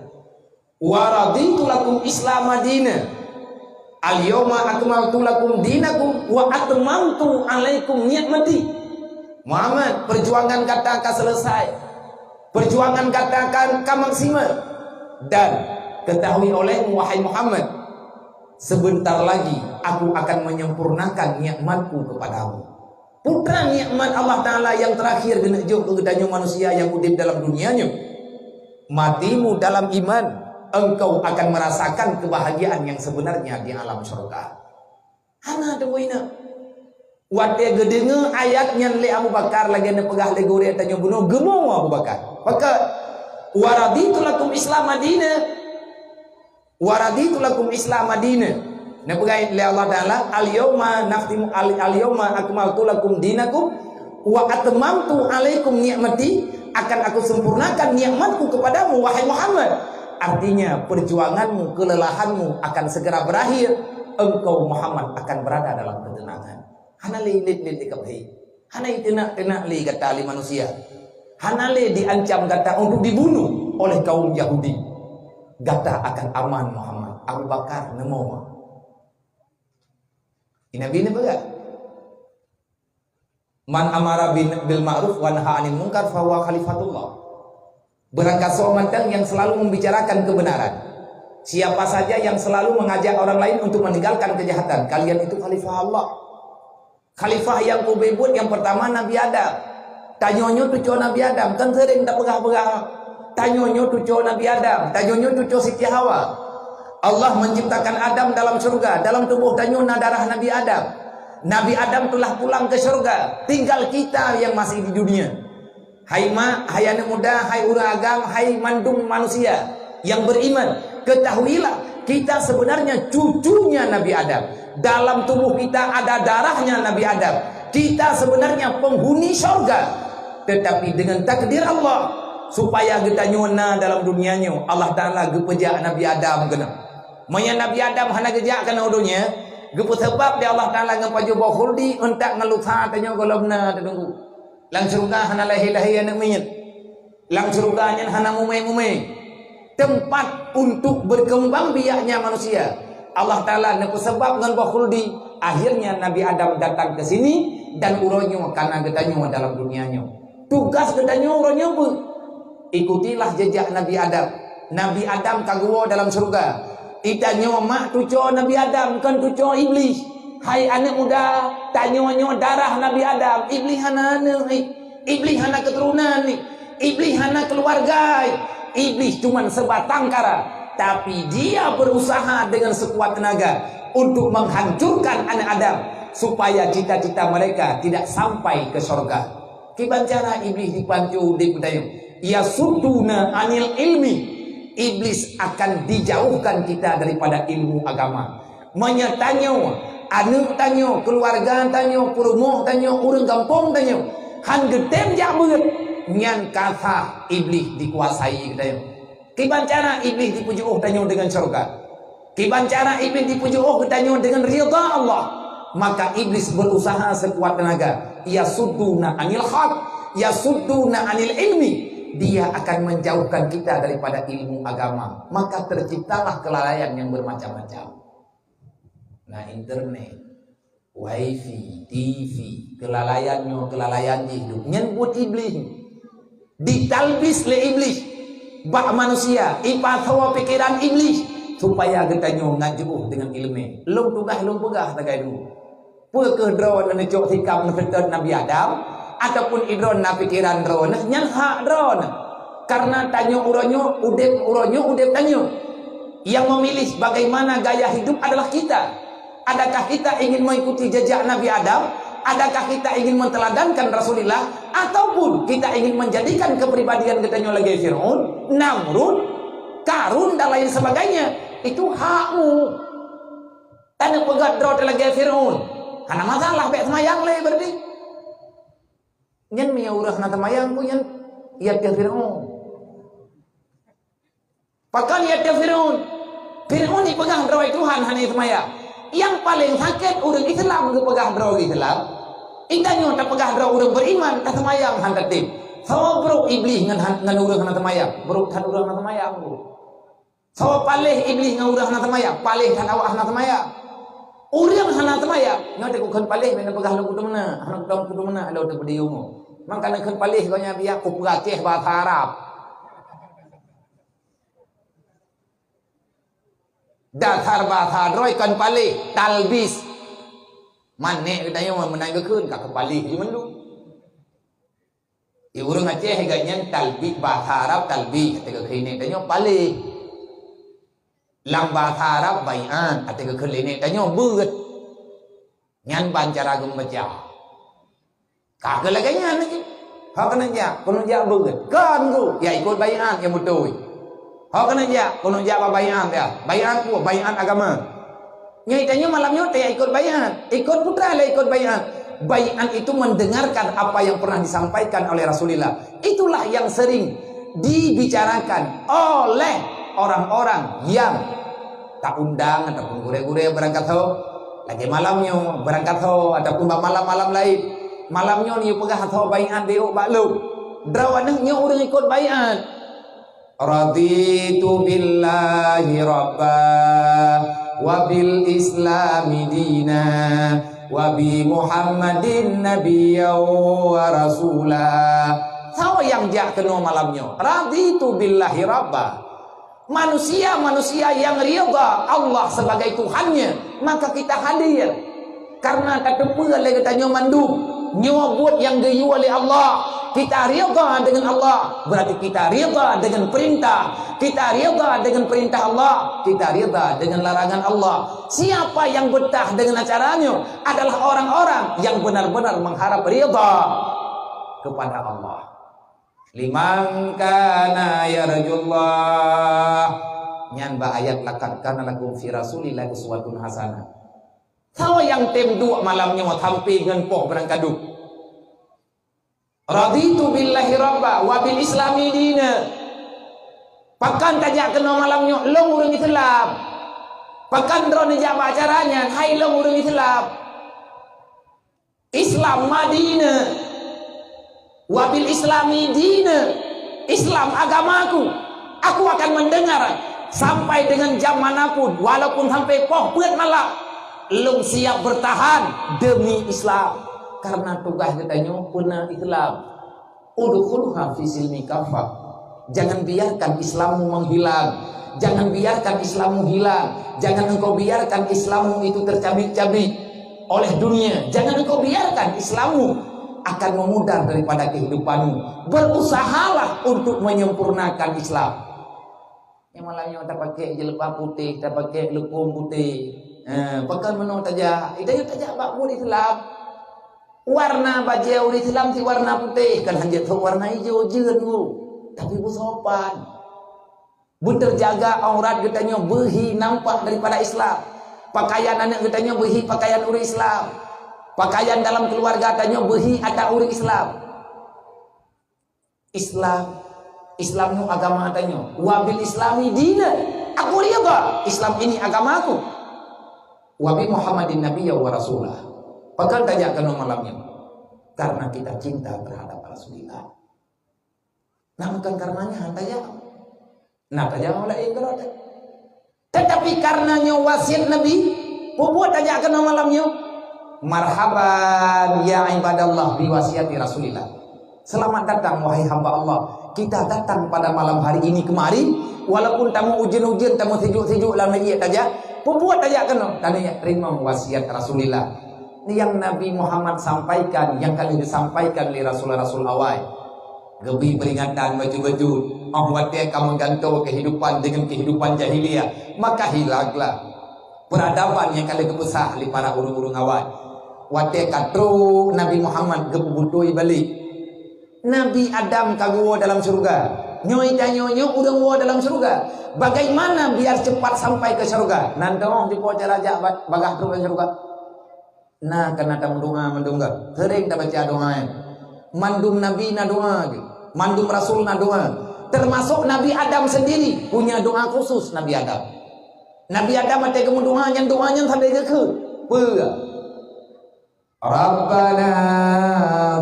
"Wa raditu lakum Islam madina. Al-yauma akmaltu lakum dinakum wa atmamtu alaikum ni'mati." Muhammad, perjuangan gata ka selesai. Perjuangan gata ka, ka maksimal. Dan ketahui olehmu, wahai Muhammad, sebentar lagi aku akan menyempurnakan nikmatku kepadamu. Peue treuk nikmat Allah Ta'ala nyang terakhir geuneuk jok keu geutanyoe manusia nyang udép dalam dunia nyoe? Matimu dalam iman, engkau akan merasakan kebahagiaan yang sebenarnya di alam syurga. Hana teungku ingat. Watèe geudeungoe ayat nyan lé Abu Bakar lagèe neupeugah lé gurèe tanyoe bunoe, geumo Abu Bakar. Pakon, "Wa raditu lakum Islam madina." "Wa raditu lakum Islam madina." Neupeugah lé Allah Ta'ala, "Al-yauma nakhtimu, al-, al-yauma akmaltu lakum dinakum wa atmamtu alaikum ni'mati," akan aku sempurnakan nikmatku kepadamu, wahai Muhammad. Artinya, perjuanganmu, kelelahanmu akan segera berakhir. Engkau, Muhammad, akan berada dalam ketenangan. Hana lé lét-lét lé kaphé. Hana iteunak-teunak lé gata lé manusia. Hana lé diancam gata untuk dibunuh oleh kaum Yahudi. Gata akan aman, Muhammad. Abu Bakar neumoe. Nabi neupeugah, "Man amara bin, bil ma'ruf wa naha 'anil munkar fahuwa khalifatullah." Beurangkasoe mantong yang selalu membicarakan kebenaran. Siapa saja yang selalu mengajak orang lain untuk meninggalkan kejahatan, kalian itu khalifah Allah. Khalifah nyang ubé buet nyang peurtama Nabi Adam. Tanyoe nyoe cucoe Nabi Adam, kan seuring tapeugah-peugah. Tanyoe nyoe cucoe Nabi Adam, tanyoe nyoe cucoe Siti Hawa. Allah menciptakan Adam dalam syurga, dalam tuboh tanyoe na darah Nabi Adam. Nabi Adam telah pulang ke syurga, tinggal kita yang masih di dunia. Hai mak, hai aneuk muda, hai ureueng agam, hai mandum manusia yang beriman, ketahuilah, kita sebenarnya cucunya Nabi Adam. Dalam tubuh kita ada darahnya Nabi Adam. Kita sebenarnya penghuni syurga. Tetapi dengan takdir Allah, supaya geutanyoe na dalam dunia nyoe, Allah Ta'ala geupeujak Nabi Adam keunoe. Meunyoe Nabi Adam hana geujak keunoe u donya, geupeusabab lé Allah Ta'ala ngon pajoh boh khuldi, euntak ngon lusa tanyoe gohlom na teungku. Lam syeuruga hana lahé-lahé aneuk miet. Lam syeuruga nyan hana mumé-mumé. Teumpat untuk berkembang biaknya manusia. Allah Ta'ala neupeusabab ngon boh khuldi. Akhirnya Nabi Adam datang ke sini dan uroe nyoe ka na geutanyoe dalam dunia nyoe. Tugas geutanyoe uroe nyoe peue? Ikutilah jejak Nabi Adam. Nabi Adam ka geuwoe dalam syeuruga. Geutanyoe mak cucoe Nabi Adam, kon cucoe Iblih. Hai aneuk muda, tanyoe nyoe darah Nabi Adam. Iblih hana aneuk, hai. Iblih hana keuturonan, hai. Iblih hana keuluwarga, hai. Iblih cuman sebatang kara. Tapi dia berusaha dengan sekuat tenaga untuk menghancurkan anak Adam supaya cita-cita mereka tidak sampai ke syurga. Kiban cara Iblih jipancô udép geutanyoe? Yasudduna anil ilmi. Iblis akan dijauhkan kita daripada ilmu agama. Meunyoe tanyoe, aneuk tanyoe, keuluwarga tanyoe, peurumoh tanyoe, ureuëng gampông tanyoe, han geutem jak beuet, nyan ka sah Iblih dikuasai geutanyoe. Kiban cara Iblih jipeujiôh tanyoe deungon syurga? Kiban cara Iblih jipeujiôh geutanyoe deungon ridha Allah? Maka Iblis berusaha sekuat tenaga. Yasudduna anil haq, yasudduna anil ilmi. Dia akan menjauhkan kita daripada ilmu agama. Maka terciptalah kelalaian yang bermacam-macam. Na internet, wifi, T V, keulalaian nyoe, keulalaian jih, nyan buet Iblih. Ditalbis lé Iblih bak manusia, ipasoe pikeran Iblih supaya geutanyoe ngat jiôh deungon iéleumé. Lôn tugaih lôn peugah sagai dua. Peu kheueh droeneuh neucok sikap neuseutôt Nabi Adam, ataupun idroeneuh na pikeran droeneuh, nyan hak droeneuh. Karena tanyoe uroe nyoe udeb, uroe nyoe udeb tanyoe. Yang memilih bagaimana gaya hidup adalah kita. Adakah kita ingin mengikuti jejak Nabi Adam? Adakah kita ingin menteladankan Rasulullah? Ataupun kita ingin menjadikan kepribadian geutanyoe lagée Fir'aun, Namrud, Karun dan lain sebagainya? Itu hakmu. Tanyoe peugah droe teuh lagée Fir'aun. Hana masalah, bék seumayang lé berarti. Nyan meunyoe ureuëng hana seumayang pun nyan, ya teuh Fir'aun. Pakon ya teuh Fir'aun? Fir'aun jipeugah droe Tuhan hana seumayang. Nyang paleng sakét ureuëng Islam geupeugah droe Islam. Intan nyoe tapeugah droe ureuëng beriman, taseumayang han tatem. Soe brok Iblih ngon han, ngon ureuëng hana seumayang? Brok that ureuëng hana seumayang tu. Soe paléh Iblih ngon ureuëng hana seumayang? Paléh that awak hana seumayang. Ureuëng hana seumayang, nyoe teukukon paléh, meunan peugah lôn kutu meunan, hana kutu kutu meunan, lôn teupeu diumu. Mangkana kheun paléh gobnyan biak kupeugah bahasa Arab. Dasar bahasa droe kon paléh, talbis. Manék geutanyoe meunan geukheun ka keu paléh jimandum. Di ureuëng Aceh gobnyan talbis, bahasa Arab talbis, ateueh geukheun inék tanyoe paléh. Lam bahasa Arab bai'an, ateueh geukheun inék tanyoe beuet. Nyan ban cara geumeubaca. Ka keuh lagée nyan lagée. Ho keuneuk jak, keuneuk jak beuet. Kon geuh, ya ikot bai'an nyang beutôi. Ho keuneuk jak, keuneuk jak bak bai'an ya. Bai'an peue? Bai'an agama. Nyoe tanyoe malam nyoe teuyak ikot bai'an. Ikot peue teuma lé ikot bai'an? Bai'an itu mendengarkan apa yang pernah disampaikan oleh Rasulullah. Itulah yang sering dibicarakan oleh orang-orang yang taundang ataupun gurée-gurée beurangkat ho. Lagée malam nyoe beurangkat ho ataupun bak malam-malam laén. Malam nyoe neuyue peugah ho bai'an di ôk bak lôn. Droeneuh nyoe ureuëng ikot bai'an. Raditu billahi rabba, wa bil islami dina, wa bi Muhammadin nabiyya wa rasula. Soe nyang jak keunoe malam nyoe? Raditu billahi rabba. Manusia-manusia yang ridha Allah sebagai Tuhannya, maka kita hadir. Karena tateupeue lé geutanyoe mandum, nyoe buet nyang geuyue lé Allah. Kita ridha dengan Allah, berarti kita ridha dengan perintah. Kita ridha dengan perintah Allah, kita ridha dengan larangan Allah. Siapa yang betah dengan acara nyoe adalah orang-orang yang benar-benar mengharap ridha kepada Allah. Liman kana yarjullah. Nyan bak ayat laqad kana lakum fi Rasulillahi uswatun hasanah. Soe nyang tem duek malam nyoe sampai ngon poh beurangkat dum? Raditu billahi rabba wa bil islami dina. Pakon tajak keunoe malam nyoe? Lôn ureuëng Islam. Pakon droeneuh jak bak acara nyan? Hai lôn ureuëng Islam. Islam madina, wabil islami dina, Islam agamaku. Aku akan mendengar sampai dengan jam manapun, walaupun sampai poh peuet malam. Lôn siap bertahan demi Islam. Karena tugas geutanyoe peuna Islam. Udkhuluha fi silmi kafah. Jangan biarkan Islammu menghilang. Jangan biarkan Islammu hilang. Jangan engkau biarkan Islammu itu tercabik-cabik oleh dunia. Jangan engkau biarkan Islammu akan memudar daripada kehidupanmu. Berusahalah untuk menyempurnakan Islam. Nyang malam nyoe tapakai jilbab putéh, tapakai leukom putéh. Ha, pakon meunoe tajak? Ita yue tajak bak buet Islam. Warna bajée ureuëng Islam sit warna putéh, kan hanjeuet sôk warna ijo, jeuet ngu. Tapi beusopan. Beuterjaga aurat geutanyoe beuhi nampak daripada Islam. Pakaian aneuk geutanyoe beuhi pakaian ureueng Islam. Pakaian dalam keuluwarga tanyoe beuhi ata ureueng Islam. Islam, Islam nyoe agama tanyoe. Wa bil Islami dina. Aku ridha, Islam ini agamaku. Wa bi Muhammadin nabiyya wa rasula. Pakon tajak keunoe malam nyoe? Karena kita cinta terhadap Rasulullah. Nah, bukan karenanya hana tajak. Nah, tajak laén keudroe. Tetapi karena nyoe wasiat Nabi, peubuet tajak keunoe malam nyoe. Marhaban ya ibadallah bi wasiati Rasulillah. Selamat datang wahai hamba Allah. Kita datang pada malam hari ini kemari, walaupun tamu ujeuen-ujeuen, tamu sijuek-sijuek lam lagèe tajak, peubuet tajak keunoe. Taniet teurimong wasiat Rasulillah. Yang Nabi Muhammad sampaikan, yang ka lheueh disampaikan lé rasul-rasul awai. Geubri peuringatan bacut-bacut, óh watèe ka meugantoe keuhidupan deungon keuhidupan jahiliyah, maka hilanglah peuradaban nyang ka lheueh geupeusah lé para ureueng-ureueng awai. Watèe ka trok Nabi Muhammad geupeubutôi balek. Nabi Adam ka geuwoe dalam syeuruga. Nyoe tanyoe nyoe ureueng woe dalam syeuruga. Bagaimana biar cepat sampai ke syeuruga? Nan teuh jipo cara jak ba-, bagah trok lam syeuruga. Na kana tameudoa mandum ka. Seuring tabaca doa nyan. Mandum nabi na doa geuh. Mandum rasul na doa. Termasuk Nabi Adam sendiri punya doa khusus Nabi Adam. Nabi Adam watèe geumeudoa nyan, doa nyan sabe geukheun. Peue? Rabbana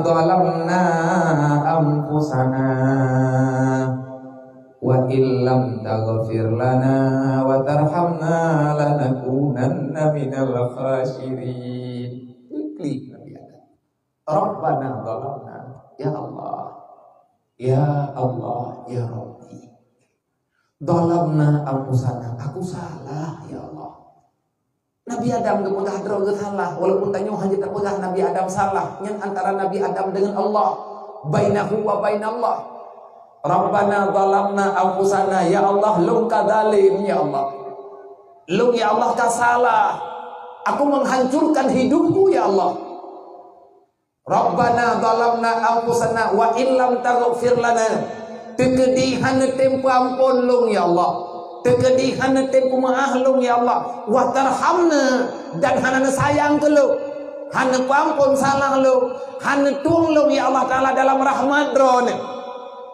zalamna anfusana wa illam taghfir lana wa tarhamna lanakunanna minal khasirin. Klik Nabi Adam. Rabbana zalamna. Ya Allah. Ya Allah, ya Rabbi. Zalamna anfusana. Aku salah, ya Allah. Nabi Adam geupeugah droe geuh salah, walaupun tanyoe hana tapeugah Nabi Adam salah. Nyan antara Nabi Adam deungon Allah. Bainahu wa bainallah. Rabbana zalamna anfusana, ya Allah, lôn ka zalim, ya Allah. Lôn, ya Allah, ka salah. Aku menghancurkan hidupku, ya Allah. Rabbana zalamna anfusana wa illam taghfir lana. Teukeudi hana tem peuampon lôn, ya Allah. Teukeudi hana tem peumeu'ah lôn, ya Allah. Wa tarhamna, dan hana neusayang keu lôn. Hana peuampon salah lôn. Hana tueng lôn, ya Allah Taala, dalam rahmat Droeneuh.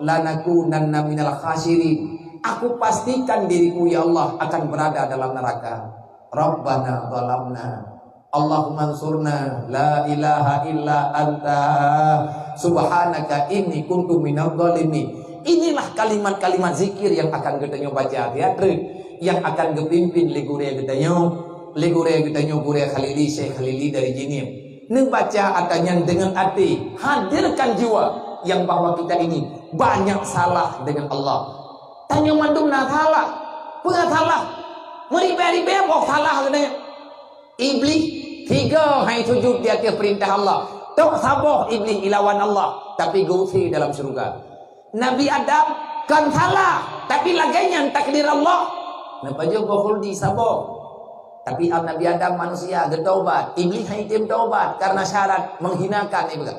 Lanakunanna minal khasirin. Aku pastikan diriku, ya Allah, akan berada dalam neraka. Rabbana zalamna. Allahumma ansurna. La ilaha illa anta. Subhanaka inni kuntu minadh dhalimin. Inilah kalimat-kalimat zikir yang akan geutanyoe baca, ya, trek, yang akan geupimpin lé gurée geutanyoe, lé gurée geutanyoe, Gurée Khalili, Syekh Khalili dari Jeunieb. Neubaca ata nyan deungon até, hadirkan jiwa yang bahwa kita ini banyak salah dengan Allah. Tanyoe mandum na salah. Peue salah? Meuribée-ribée boh salah geutanyoe. Iblih tiga hai sujud di ateueh peurintah Allah. Tok saboh Iblih ilawan Allah, tapi geuusé dalam syeuruga. Nabi Adam kon salah, tapi lagée nyan takdir Allah. Neupajoh boh khuldi saboh. Tapi Nabi Adam manusia geutaubat, Iblih hai tem taubat karena syarat menghinakan ibadah.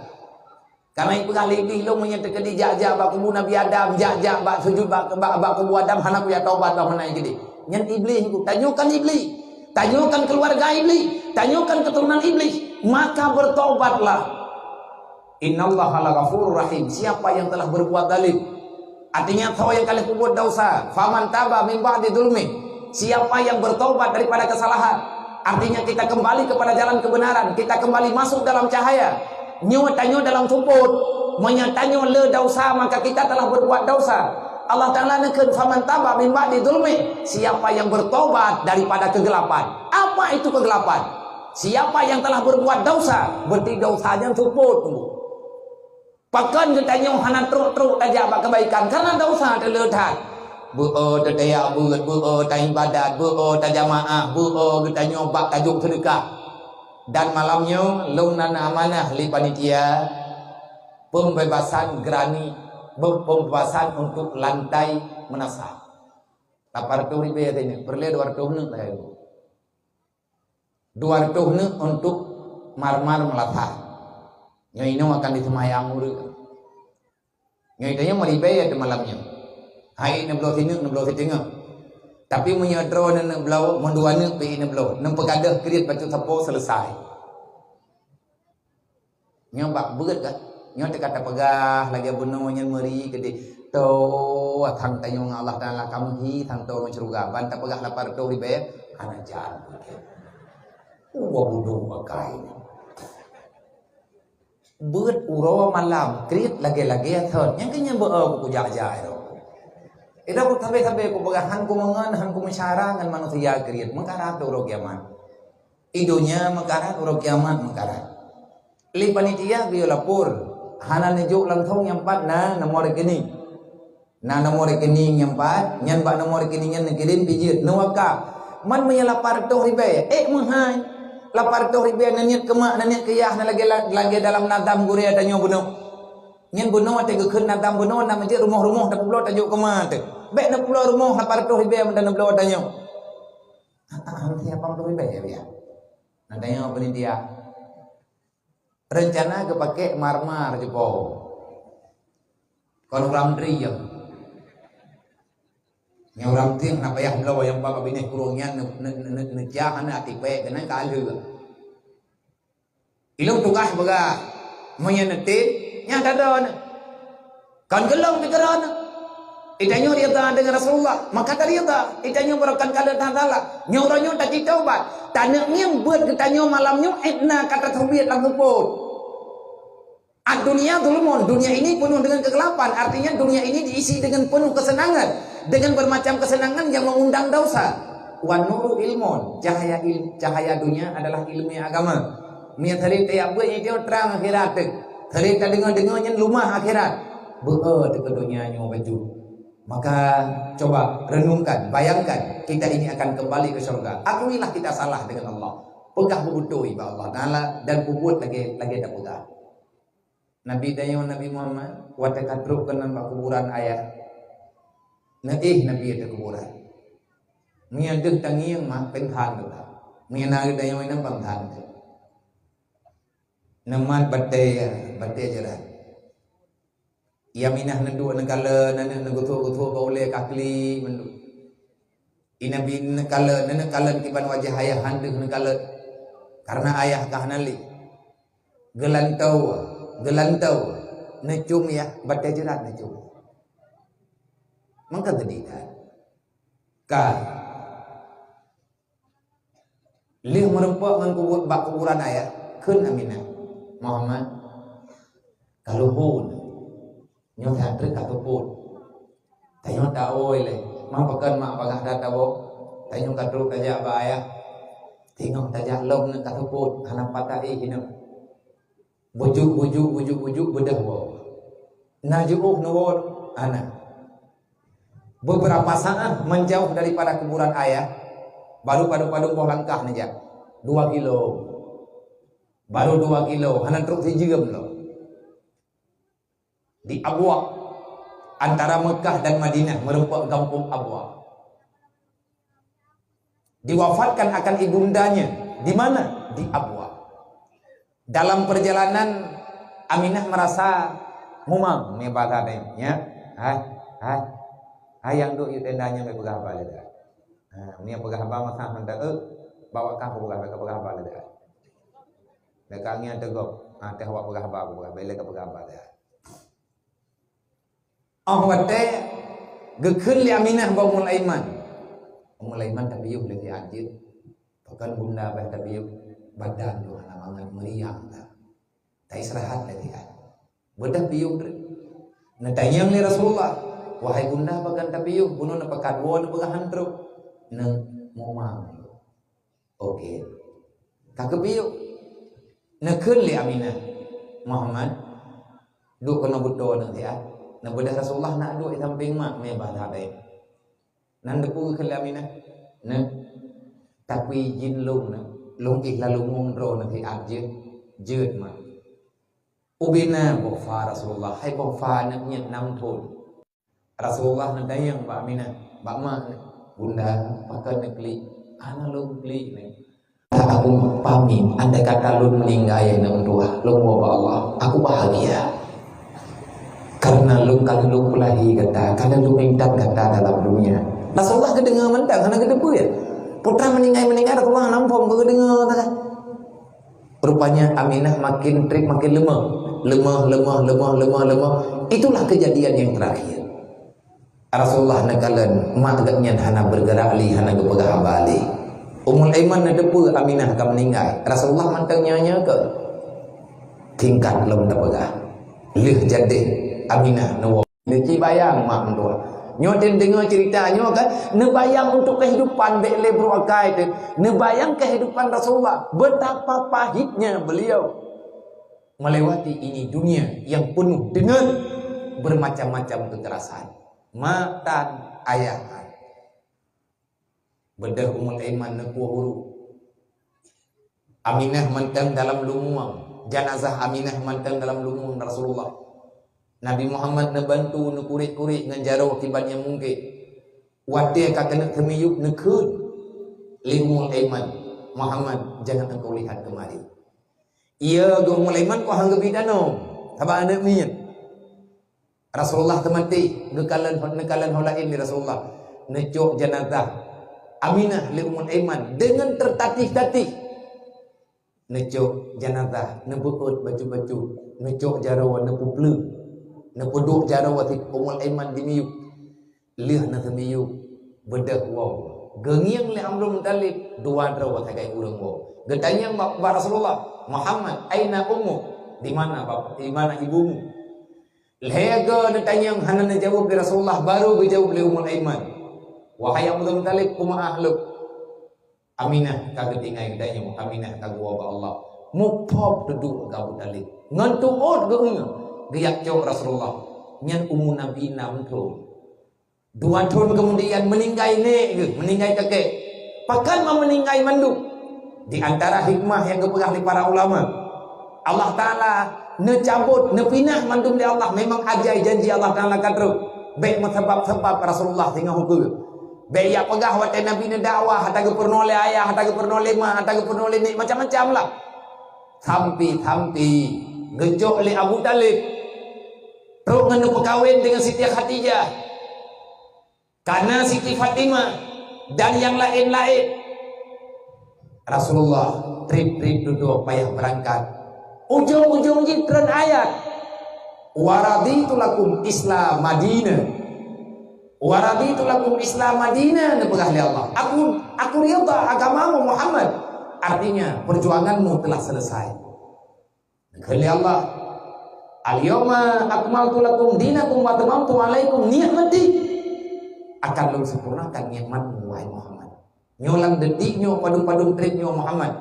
Karena ipeugah lé Iblih, lôn meunyoe teukeudi jak-jak bak kubu Nabi Adam, jak-jak bak sujud bak, bak, bak kubu Adam, hana kuya taubat bah meunan keudeh. Nyan Iblih ku, tanyoe kan Iblih, tanyoe kan keuluwarga Iblih, tanyoe kan keuturonan Iblih, maka bertobatlah. Innallaha laghafurur rahim. Siapa yang telah berbuat zalim, artinya, soe nyang ka lheueh peubuet desya, faman taba min ba'di zulmi, siapa yang bertobat daripada kesalahan, artinya kita kembali kepada jalan kebenaran, kita kembali masuk dalam cahaya. Nyoe tanyoe dalam seupôt, meunyoe tanyoe le desya, maka kita telah berbuat desya. Allah Taala neukheun, faman taba min ba'di zulmi, siapa yang bertobat daripada kegelapan. Apa itu kegelapan? Siapa yang telah berbuat desya, berarti desya nyan seupôt teunggu. Pakon geutanyoe hana trok-trok tajak bak keubaikan? Karena desya teuleuh that. Beu-o teuteuyak beuet, beu-o taibadat, beu-o tajamaah, beu-o geutanyoe bak tajok seudeukah. Dan malam nyoe lôn na amanah lé panitia pembebasan gerani, pembebasan untuk lantai meunasah. Lapan reutôh ribèe teuh nyoe, peureulèe dua reutôh neuk lagèe nyoe. Dua reutôh neuk untuk marmar meulasah. Nyoe inoe akan diseumayang ureueng. Nyoe tanyoe meuribèe ateueh malam nyoe. Hai neubloe sineuk, neubloe siteungoh. Tapi meunyoe droeneuh neuk bloe, meudua neuk pih neuk bloe, neuk peugadôh kriet bacut sapo, selesai. Nyoe bak beuet ka. Nyoe teuka tapeugah lagée bunoe nyan meuri keudeh. Toh, sang tanyoe ngon Allah Taala ka meuhi, sang toh ngon syeuruga. Ban tapeugah lapan reutôh ribée, hana jan. Wah, bodoh pakai. Beuet uroe malam, kriet lagée-lagée thon. Nyang keu nyan beu-, eh, kujak-jak tu. Ida ku sabe-sabe kupeugah, han kumeungon, han kumeusyara ngon manusia kriet. Meukarat uroe kiamat. I donya meukarat, uroe kiamat meukarat. Lé panitia geuyue lapor, hana neujok langsong nyang pat na nomor rekening. Na nomor rekening nyang pat, nyan bak nomor rekening nyan neukirém pih jeuet, neuwakaf. Man meunyoe lapan reutôh ribée, ék meuhai. Lapan reutôh ribée neuniet keu mak, neuniet keu yah, neulagée, lagée dalam nadam gurée tanyoe bunoe. Nyan bunoe watée geukheun nadam bunoe, na meujeuet rumoh-rumoh tapeubloe tajok keu ma teuh. Bék neupubloe rumoh lapan reutôh ribée meunan neubloe tanyoe. Hana siapa peureulée ya. Nah, tanyoe panitia. Rencana geupakée mar-mar jipo. Kon ureueng tri ya. Nyang ureueng tri na payah bloe nyang bak binéh kurong nyan ne, ne, ne, ne, neucah aneuk tipék keunan ka lheueh. Ilong tugaih peugah, meunyoe neutem, nyang tadon. Kon geulong pikeran. Itanyoe rida deungon Rasulullah, maka tarida. Itanyoe barokan kalon Allah Taala. Nyoe uroe nyoe taci taubat. Taneuk ngieng beuet geutanyoe malam nyoe, idna kata taubat lam seupôt. Ad-dunya zulmun, dunia ini penuh dengan kegelapan. Artinya dunia ini diisi dengan penuh kesenangan, dengan bermacam kesenangan yang mengundang dosa. Wan nuru ilmun, cahaya il-, cahaya dunia adalah ilmu agama. Meunyoe teurit tajak beuet nyoe terang akhirat teuh. Teurit tadeungoe-deungoe nyan lumah akhirat. Beu-e teuh keu donya nyoe baju. Maka coba renungkan, bayangkan, kita ini akan kembali ke syurga. Akuilah kita salah dengan Allah. Peugah beutôi bak Allah Taala dan peubuet lagée, lagée tapeugah. Nabi tanyoe Nabi Muhammad watée ka trok keunan bak kuburan ayah. Neuéh Nabi ateueh kuburan. Meunyoe deuh tangieng mah penghan teuka. Meunyoe na tanyoe inong penghan teuh. Neumat batée, batée jeurat. Aminah neuduek neukalon, aneuk neugutho-gutho bak ulée ka klik mandum. I Nabi neukalon, neukalon kiban wajah ayah han deuh neukalon. Karena ayah ka hana lé. Geulantoe, geulantoe, neucum yah, batée jeurat neucum. Mangka geudeh that. Ka. Lheueh meureumpok ngon kubu-, bak kuburan ayah, kheun Aminah, "Muhammad, ka lheueh." Nyoe that treuk ka teupot. Tanyoe tawoe lé, ma pakon mak bagaih that tawoe? Tanyoe ka trok tajak bak ayah. Teungoh tajak lom nyoe ka teupot, hana pat taéh inoe. Bujuk, bujuk, bujuk, bujuk, beudôh woe. Na jiôh neuwoe, hana. Beberapa saat menjauh daripada kuburan ayah, baru padub-padub boh langkah neujak. Dua kilo. Baru dua kilo, hana trok sijeuem lom. Di Abwa, antara Mekah dan Madinah, meureumpok gampông Abwa. Diwafatkan akan ibundanya. Di mana? Di Abwa. Dalam perjalanan, Aminah merasa mumang, ni bahasa deh, ya. Hai, hai. Hai, nyang duek yue tenda nyan, bèk peugah haba lé dah. Ha, meunyoe peugah haba masa hantar, eh, bawa kah peugah, bèk peugah haba lé dah. Dekat ngieng teugok, ha, teuh awak peugah haba, peugah, bèk lé ka peugah haba dah. Óh watèe geukheun lé Aminah bak Ummul Aiman. Ummul Aiman tapiôh lé siat jeuet. Pakon bunda bah tapiôh, badan jih hana mangat, meuriang that. Taistirahat lé siat. Beudôh piôh treuk. Neutanyong lé Rasulullah, "Wahai bunda, pakon tapiôh? Bunoe neupakat woe neupeugah han trok." Neumumang. Oke. Ka geupiôh. Neukheun lé Aminah, "Muhammad, duek keunoe beutoe neuh siat." Neubeudôh Rasulullah nak duek di sampéng mak, mé bah that bèe. Nan teupeue geukheun lé Aminah, "Neuk, tapi jih lôn neuk, lôn éh laleueng droeneuh siat jeuet, jeuet mak." Ubena boh fa Rasulullah, hai boh fa aneuk miet nam thon. Rasulullah neutanyong bak Aminah, bak mak, "Bunda, pakon neuklik?" "Hana lôn klik, Néng. Aku pamit, andai kata lôn meuninggai, Néng, tuha, lôn woe bak Allah, aku bahagia. Karena lôn ka lheueh lôn peulahé gata, ka lheueh lôn intat gata dalam dunia. Rasulullah geudeungoe mantong, hana geuteupeue. Putra meuninggai-meuninggai, Rasulullah hana muphom, geudeungoe sagai. Rupanya Aminah makin treb makin leumah. Leumah, leumah, leumah, leumah, leumah. Itulah kejadian yang terakhir. Rasulullah neukalon mak geuh nyan hana bergerak lé, hana geupeugah haba lé. Ummul Aiman neuteupeue Aminah ka meuninggai. Rasulullah mantong nyoe-nyoe keu tingkat lom tapeugah. Lheueh jadeh Aminah neuwoe. Neuci bayang mak meutuah. Nyoe tem deungoe cerita nyoe kan, neubayang untuk kehidupan bék lé brok akai teuh. Neubayang kehidupan Rasulullah, betapa pahitnya beliau melewati ini dunia yang penuh dengan bermacam-macam kekerasan. Mak tan ayah tan. Beudôh Ummul Aiman neukueh uruek. Aminah mantong dalam lumueng, janazah Aminah mantong dalam lumueng Rasulullah. Nabi Muhammad neubantu neukurek-kurek ngon jaroe kiban nyang mungkét. Watée ka keuneuk teumiyueb neukheun lé Ummul Aiman, "Muhammad, jangan engkau lihat kemari." Iya geuh Ummul Aiman kok han geubi danau, sabab aneuëk miet. Rasulullah teumaté, geukalon, neukalon ho laén lé Rasulullah. Neucok janazah Aminah lé Ummul Aiman deungon teutatih-tatih. Neucok janazah, neubeuôt bacut-bacut, neucok jaroe, neupeupleuk, neupeuduek jaroe Ummul Aiman dimiyueb. Lheueh na teumiyueb, beudôh woe. Geungieng lé Abdul Muthalib, dua droe sagai ureuëng woe. Geutanyong bak, bak Rasulullah, "Muhammad, aina ummuk? Di mana bap-, di mana ibumu?" Lhée goe neutanyong hana neujaweueb lé Rasulullah, barô geujaweueb lé Ummul Aiman, "Wahai Abdul Muthalib, peue meuáh lôn? Aminah ka geutinggai geutanyoe, Aminah ka geuwoe bak Allah." Muphom teuduek keu Abu Thalib. Ngon tuôt geuh geujak cok Rasulullah. Nyan umu Nabi nam thon. Dua thon keumudian meuninggai nék geuh, meuninggai kakek. Pakon ma meuninggai mandum? Di antara hikmah nyang geupeugah lé para ulama, Allah Taala neucabot, neupinah mandum lé Allah. Memang ajai janji Allah Taala ka trok. Bék meusabab-sabab Rasulullah singoh ukeue. Bék jak peugah watée Nabi neudakwah, ata geupeurunoe lé ayah, ata geupeurunoe lé ma, ata geupeurunoe lé nék, macam-macam lah. Sampai-sampai geucok lé Abu Thalib trok ngon neupeukawen deungon Siti Khadijah. Kana Siti Fatimah dan nyang laén-laén. Rasulullah treb-treb dudoe payah beurangkat. Ujong-ujong jih treun ayat, "Wa raditu lakum Islam Madinah." "Wa raditu lakum Islam Madinah," neupeugah lé Allah. "Aku, aku ridha agamamu Muhammad." Artinya, perjuanganmu telah selesai. Kheun lé Allah, "Al-yauma akmaltu lakum dinakum wa atmamtu alaikum ni'mati." Akan lôn sempurnakan nikmatmu, wahai Muhammad. Nyoe lam detik nyoe, padum-padum treb nyoe, Muhammad,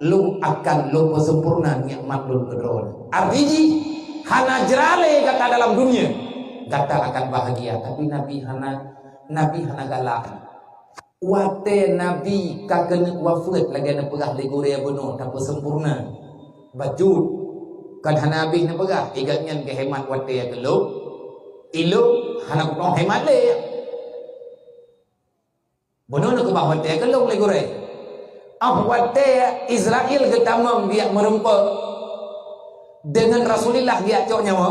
lôn akan lôn peusempurna nikmat lôn keu droeneuh. Arti jih, hana jeuralée gata dalam dunia, gata akan bahagia. Tapi Nabi hana, Nabi hana galak. Watée Nabi ka keuneuk wafeuet, lagée neupeugah lé gurée bunoe, tapeusempurna. Bacut. Kon hana habéh neupeugah, "Igat nyan geuhemat watée keu lôn, ilôn hana kutoh hemat lé." Bunoe neukeubah watée keu lôn lé gurée. Ah, watée Israel geutamong geujak meurumpok deungon Rasulullah geujak cok nyawa,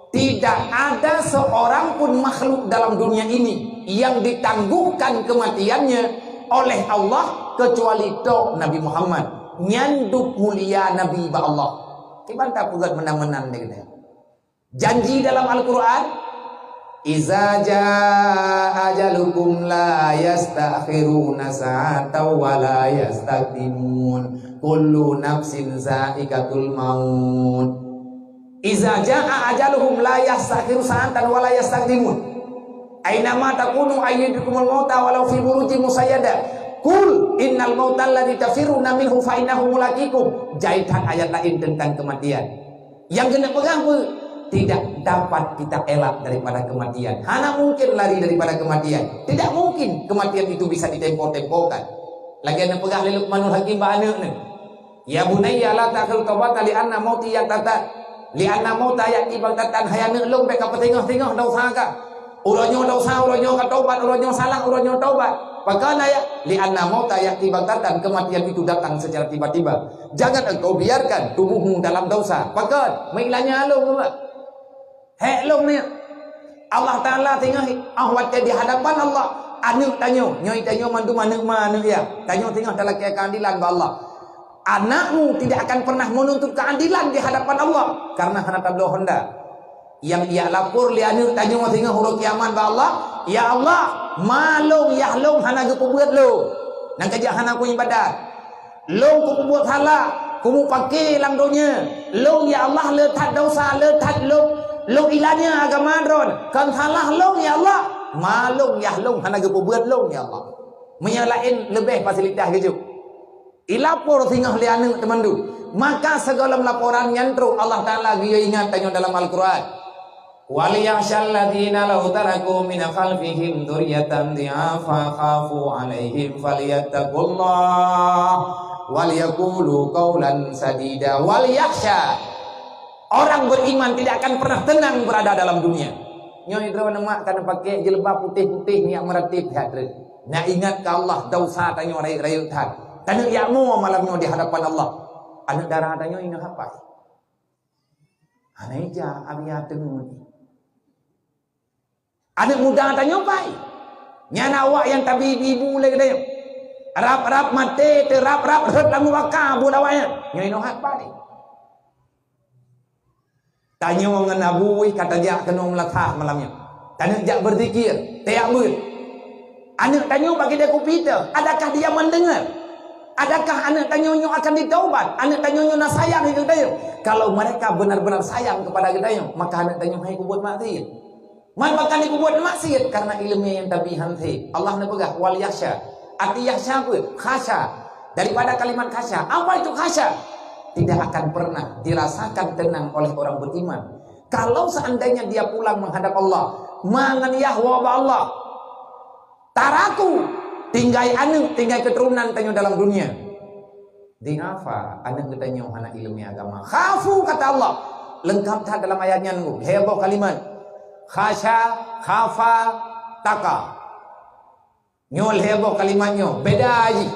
tidak ada seorang pun makhluk dalam dunia ini yang ditangguhkan kematiannya oleh Allah kecuali tok Nabi Muhammad. Nyan duek mulia Nabi bak Allah. Kiban tapeugét meunan-meunan lé geutanyoe. Janji dalam Al-Quran, "Iza jaa ajalukum la yastakhiruna sa'atan wa la yastaqdimun. Kullu nafsin za'iqatul maut." "Iza jaa ajaluhum la yastakhiru sa'atan wa la yastaqdimun. Ainama takunu ayyudrikumul mauta walau fi burujin musayyada. Qul innal mautal ladzi tafirruna minhu fa innahu mulaqikum." Jai that ayat laén teuntang keumatian. Nyang keuneuk peugah peue? Tidak dapat kita elak daripada kematian. Hana mungkin lari daripada kematian. Tidak mungkin kematian itu bisa ditempo-tempokan. Lagée neupeugah lé Luqmanul Hakim bak aneuëk neuh, "Ya bunayya la ta'khudh tawbata li anna mauti yaqtata, li anna mauta ya'ti baghtatan." Hai aneuëk lôn, bék kapeuteungoh-teungoh desya ka. Uroe nyoe desya, uroe nyoe ka taubat, uroe nyoe salah, uroe nyoe taubat. Pakon ya? "Li anna mauta ya'ti baghtatan," kematian itu datang secara tiba-tiba. Jangan engkau biarkan tubuhmu dalam desya. Pakon? Meuilanya lôn, Allah. Hék lôn ni. Allah Taala singoh, ah, watée di hadapan Allah, aneuk tanyoe, nyoe tanyoe mandum aneuk ma, aneuk yah, tanyoe singoh talakée keuadilan bak Allah. Anakmu tidak akan pernah menuntut keadilan di hadapan Allah karena hana tabloe honda. Nyang jak lapor lé aneuk tanyoe singoh uroe kiamat bak Allah, "Ya Allah, ma lôn, yah lôn hana geupeubuet lôn. Nyang keujak hana kuibadat. Lôn kupeubuet salah, kumupake lam donya. Lôn, ya Allah, le that desya, le that lôn, lôn ilanya agama droen. Kon salah lôn, ya Allah. Ma lôn, yah lôn hana geupeubuet lôn, ya Allah." Meunyoe laén leubeh fasilitas geujok. Ilapor singoh lé aneuk teumandum. Maka sigohlom laporan nyan trok Allah Taala geuyue ingat tanyoe dalam Al-Quran. "Wal yakhshal ladzina law taraku min khalfihim dzurriyyatan dhi'afa khafu 'alaihim falyattaqullah wal yaqulu qaulan sadida." Wal yakhsha. Orang beriman tidak akan pernah tenang berada dalam dunia. Nyoe droeneuh mak ka neupaké jilbab putéh-putéh, nyak meuratéb that treuk. Nyak ingat keu Allah, desya tanyoe rayeuk-rayeuk that. Taneuk jak mo malam nyoe di hadapan Allah. Aneuk dara tanyoe ingat haba. Hana ija, abia teungeut. Aneuk muda tanyoe pai. Nyan awak nyang tabi ibu-ibu lé geutanyoe. Rab-rab maté, teurab-rab rhot lam baka buet awak nyan. Nyoe inoe hat pai. Tanyoe ngon Abu Wih ka tajak keunoe meulasah malam nyoe. Taneuk jak beuzikir, tajak beuet. Aneuk tanyoe bak ideh kupi teuh, adakah dia mendengar? Adakah aneuk tanyoe nyoe akan ditaubat? Aneuk tanyoe nyoe na sayang keu geutanyoe? Kalau mereka benar-benar sayang kepada geutanyoe, maka aneuk tanyoe hai kubuet maksiat. Man pakon dikubuet maksiat? Karena ileumé nyang tabi han sép. Allah neupeugah, "Wal yakhsha." Arti yakhsha peue? Khasya. Daripada kalimat khasya. Apa itu khasya? Tidak akan pernah dirasakan tenang oleh orang beriman. Kalau seandainya dia pulang menghadap Allah, ma ngon yah woe bak Allah. Taraku, tinggai aneuk, tinggai keuturonan tanyoe dalam dunia. Dhi'afa, aneuk geutanyoe hana ileumé agama. Khafu, kata Allah. Leungkap that dalam ayat nyan, lhèe boh kalimat. Khasya, khafa, taqa. Nyoe lhèe boh kalimat nyoe, beda jih.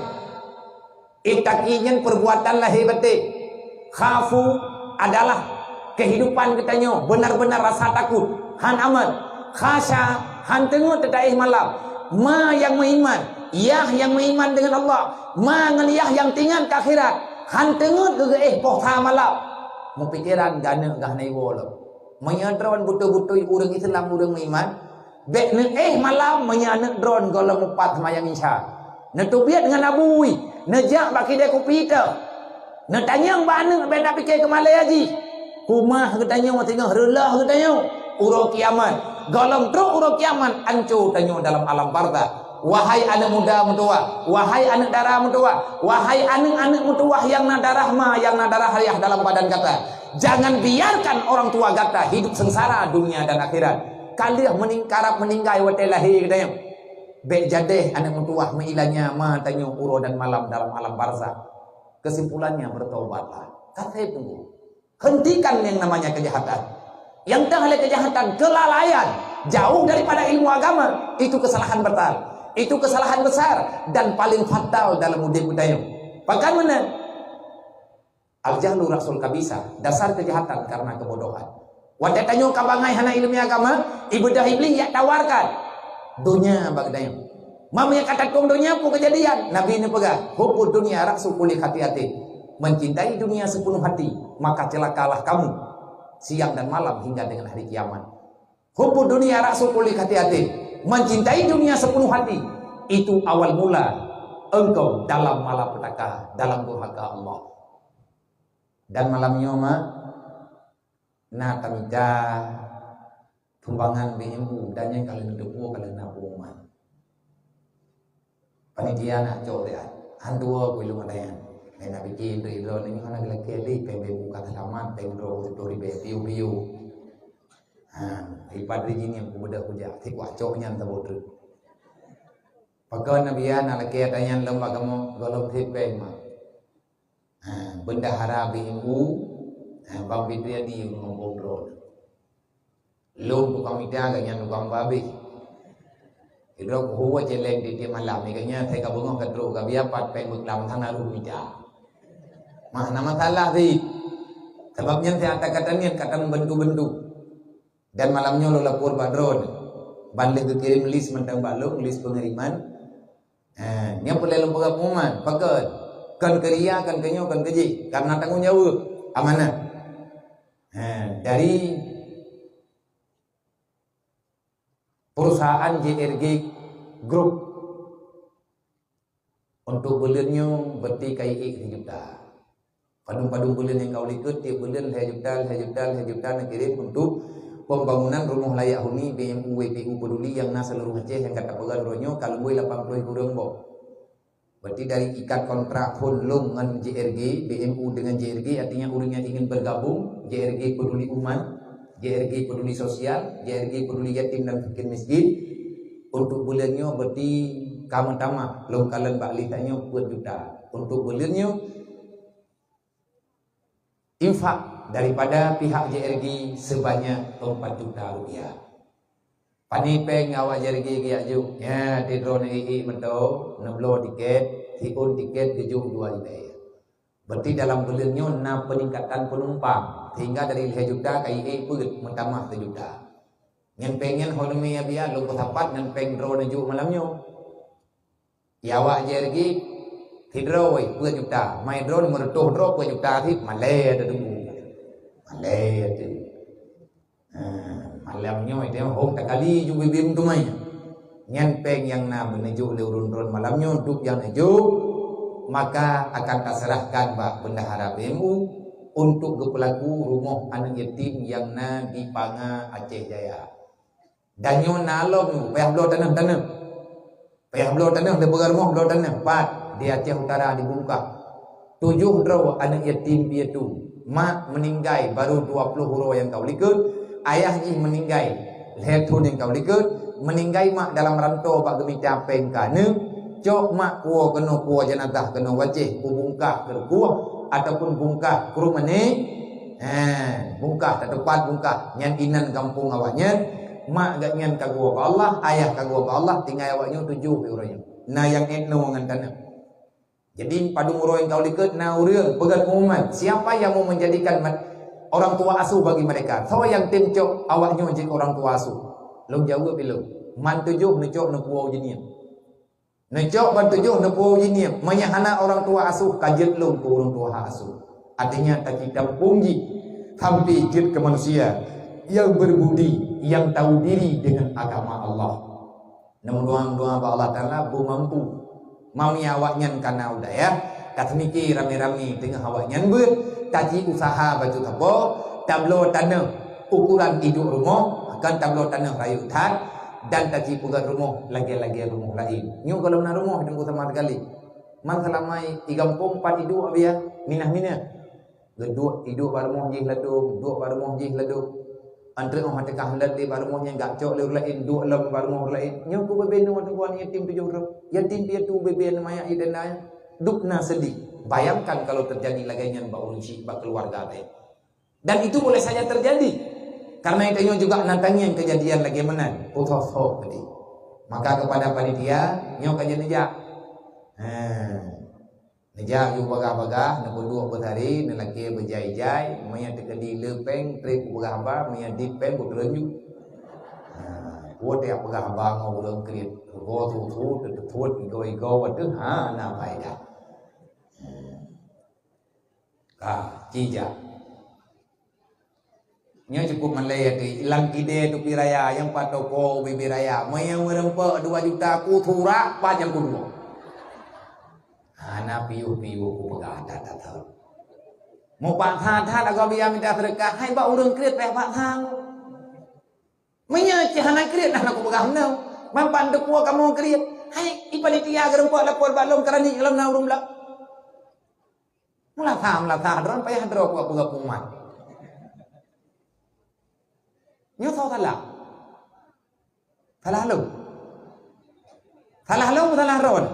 Ittaqi nyan perbuatan lahé baté. Khafu adalah kehidupan geutanyoe, benar-benar rasa takut, han aman. Khasya, han teungeut teutaéh malam. Ma nyang meuiman, yah nyang meuiman deungon Allah, ma ngon yah nyang teuingat keu akhirat, han teungeut geugeuéh poh sa malam. Meupikeran geuh aneuk geuh hana iwoe lom. Meunyoe droen beutôi-beutôi ureuëng Islam, ureuëng meuiman, bék neuéh malam meunyoe aneuk droen gohlom mupat seumayang Isya. Neuteubiet ngon Abu Wih, neujak bak kidée kupi teuh. Neutanyong bak aneuk bék tapike keu malée jih. Keumah geutanyoe singoh, reuloh geutanyoe uroe kiamat. Gohlom trok uroe kiamat, anco tanyoe dalam alam barzakh. Wahai aneuk muda meutuwah, wahai aneuk dara meutuwah, wahai aneuk-aneuk meutuwah nyang na darah ma, nyang na darah ayah dalam badan gata. Jangan biarkan orang tua gata hidup sengsara dunia dan akhirat. Ka lheueh meuning-, karab meuninggai watée lahé geutanyoe. Bék jadeh aneuk meutuwah meuilanya ma tanyoe uroe dan malam dalam alam barzakh. Kesimpulannya, bertobatlah. Ka sép teungku. Hentikan yang namanya kejahatan. Nyang teuh lé kejahatan, kelalaian, jauh daripada ilmu agama, itu kesalahan besar. Itu kesalahan besar dan paling fatal dalam udeb geutanyoe. Pakon meunan? Al-jahlu ra'sul kabisah, dasar kejahatan karena kebodohan. Watée tanyoe ka bangai hana ileumé agama, ibadah Iblih jak tawarkan donya bak geutanyoe. Meunyoe ka tatong donya peue keujadian? Nabi neupeugah, "Hubbud dunya ra'su kulli khati'atin." Mencintai dunia sepenuh hati, maka celakalah kamu siang dan malam hingga dengan hari kiamat. Hubbud dunya ra'su kulli khati'atin. Mencintai dunia sepenuh hati, itu awal mula engkau dalam malapetaka, dalam durhaka Allah. Dan malam nyoe, mak, na tamita sumbangan B M U, dan nyan ka lheueh neuteupeue ka lheueh na pengumuman. Panitia nak cok dia, han tuwoe ku ilong ada nyan. Lain nak pike untuk idroe ni hana geulakée lé, péng B M U ka seulamat, péng droe siploh ribée, piôh-piôh. Ha, ipat rijini aku beudôh kujak, si kuat cok nyan saboh treuk. Pakon Nabi ya nak lakée ata nyan lom bak kamoe, gohlom sép péng, mak. Ha, bendahara B M U, ha, Bang Fitriadi ngon Bang Bro. Lôn tukang mita, gobnyan tukang babeh. Sidroe kuhu celeng tiep-tiep malam, gobnyan sai ka beungoh ka trok, ka biya pat péng beuklam, hana rôh mita. Mah, na masalah sit. Sabab nyan sai ata gata nyan ka tameubeuntue-beuntue. Dan malam nyoe lôn lapor bak droeneuh. Ban lheueh geukirém lis mantong bak lôn, lis peungiriman. Ha, nyoe peureulèe lôn peugah pengumuman. Pakon? Kon keu ria, kon keu nyoe, kon keu jih. Karena tanggong jaweueb, amanah. Ha, dari perusahaan J R G Group. Untuk buleuen nyoe, berarti ka iék sijuta. Padum-padum buleuen nyang ka u likot, tiep buleuen lhèe juta, lhèe juta, lhèe juta neukirém untuk pembangunan rumoh layak huni B M U W P U Peduli nyang na seluruh Aceh nyang ka tapeugah uroe nyoe ka leubeh lapan ploh ribu ureueng boh. Berarti dari ikat kontrak phôn lôn ngon J R G, B M U dengan J R G, artinya ureueng nyang ingin bergabung, J R G Peduli Umat, J R G Peduli Sosial, J R G Peduli Yatim dan Fakir Miskin, untuk buleuen nyoe berarti ka meutamah lôn kalon bak listèe nyoe peuet juta. Untuk buleuen nyoe, infak daripada pihak J R G sebanyak empat juta rupiah. Pane péng awak J R G geujak jok? Nyan, di droeneuh iék mantong, neubloe tiket, siôn tiket geujok dua ribèe. Berarti dalam buleuen nyoe na peningkatan penumpang, sehingga dari lhèe juta ka iék peuet meutamah sijuta. Nyan péng nyan ho neumè biya lôn peusapat ngon péng droeneuh jok malam nyoe. Ya, awak J R G sidroe peuet juta, mai droeneuh meureutôh droe peuet juta cit, malèe teuh. Malèe teuh. Ha, malam nyoe teuh hom takali ju bibim teumai. Nyan péng nyang na beuneujok lé ureueng droeneuh malam nyoe, dub nyang neujok, maka akan taserahkan bak bendahara B M U untuk geupeulaku rumoh aneuk yatim nyang na di Panga, Aceh Jaya. Dan nyoe na lom nyoe, payah bloe taneuk-taneuk. Payah bloe taneuk, di peugah rumoh bloe taneuk. Pat, di Aceh Utara, di Bungkah. Tujoh droe aneuk yatim piatu. Mak meuninggai baru dua ploh uroe nyang ka u likot. Ayah jih meuninggai lhèe thôn nyang ka u likot. Meuninggai mak dalam rantô bak geumita péng keu aneuk. Cok mak kuwoe keunoe, kuwoe jeunazah keunoe u Aceh, u Bungkah keu kuwoe, ataupun Bungkah keu rumoh nyoe. Ha, Bungkah, teupat Bungkah. Nyan inan gampông awaknyan. Mak gobnyan ka geuwoe bak Allah, ayah ka geuwoe bak Allah, tinggai awaknyoe tujoh uroe nyoe. Na nyang inoe ngon taneuk. Jadi, padum uroe nyang ka u likot na ureueng peugah pengumuman, siapa yang mau menjadikan mat-, orang tua asuh bagi mereka? Soe nyang tem cok awaknyoe jeuet keu orang tua asuh? Lôn jaweueb ilôn, man tujoh neucok neupuwoe u jih nyan. Neucok ban tujoh neupuwoe u jih nyan, meunyo hana orang tua asuh, ka jeuet lôn keu orang tua asuh. Artinya, taci tampông jih sampai jeuet keu manusia yang berbudi, yang tahu diri dengan agama Allah. Neumeudoa-doa bak Allah Taala beumampu. Meunyo awaknyan ka na u dayah, ka teumike ramé-ramé teungoh awaknyan beuet, taci usaha bacut sapo, tabloe taneuk ukuran iduek rumoh, kan tabloe taneuk rayeuk that, dan taci peugöt rumoh lagèe-lagèe rumoh laén. Nyoe gohlom na rumoh teungku sama sekali. Man seulama i gampông pat iduek biasa minah-minah. Geuduek iduek bak rumoh jih ladôm, duek bak rumoh jih ladôm. Antre óh teuka heulat lé bak rumoh nyan, gak cok lé ureueng laén, duek lom bak rumoh ureueng laén. Nyoe keuh bebe nyoe teungku aneuk yatim tujoh droe. Yatim piatu bebe aneuk manyak i dana nyan. Dub na seudeh. Bayangkan kalau terjadi lagèe nyan bak ureueng chik, bak keuluwarga teuh. Dan itu boleh saja terjadi. Karena itu nyoe juga na tangieng kejadian lagèe meunan, putôh-putôh tadi. Maka kepada panitia, nyoe ka jeuet neujak. Ha. Neujak yue bagah-bagah, neupeuduek beusari, neulakèe beujai-jai, meunyo teukeudi le péng, trép u peugah haba, meunyo dit péng, beukeureueng ju. Ha, peue tajak peugah haba ngon ureueng kriet, reugoe su-su, teuteupot, igoe-igoe, ateueh, ha, na faedah. Ha. Ka, ci jak. Nyoe cukup malèe teuh, ilang kidée tupi raya, nyang pat toko ubé-bé raya. Meunyo meureumpok dua juta, ku surak pat nyang kuduek. Hana piôh-piôh kupeugah that-that. Meupaksa that agoe biya mita seudeukah, hai bak ureueng kriet payah paksa. Meunyo cit hana kriet, nah, kupeugah meunoe. Man pat teupeue kamoe kriet. Hai, i panitia geureumpok lapor bak lôn, karani lôn na ureueng blah. Meulasa-meulasa droen payah droe kupeugah pengumuman. Nyoe soe salah? Salah lôn. Salah lôn, salah droen.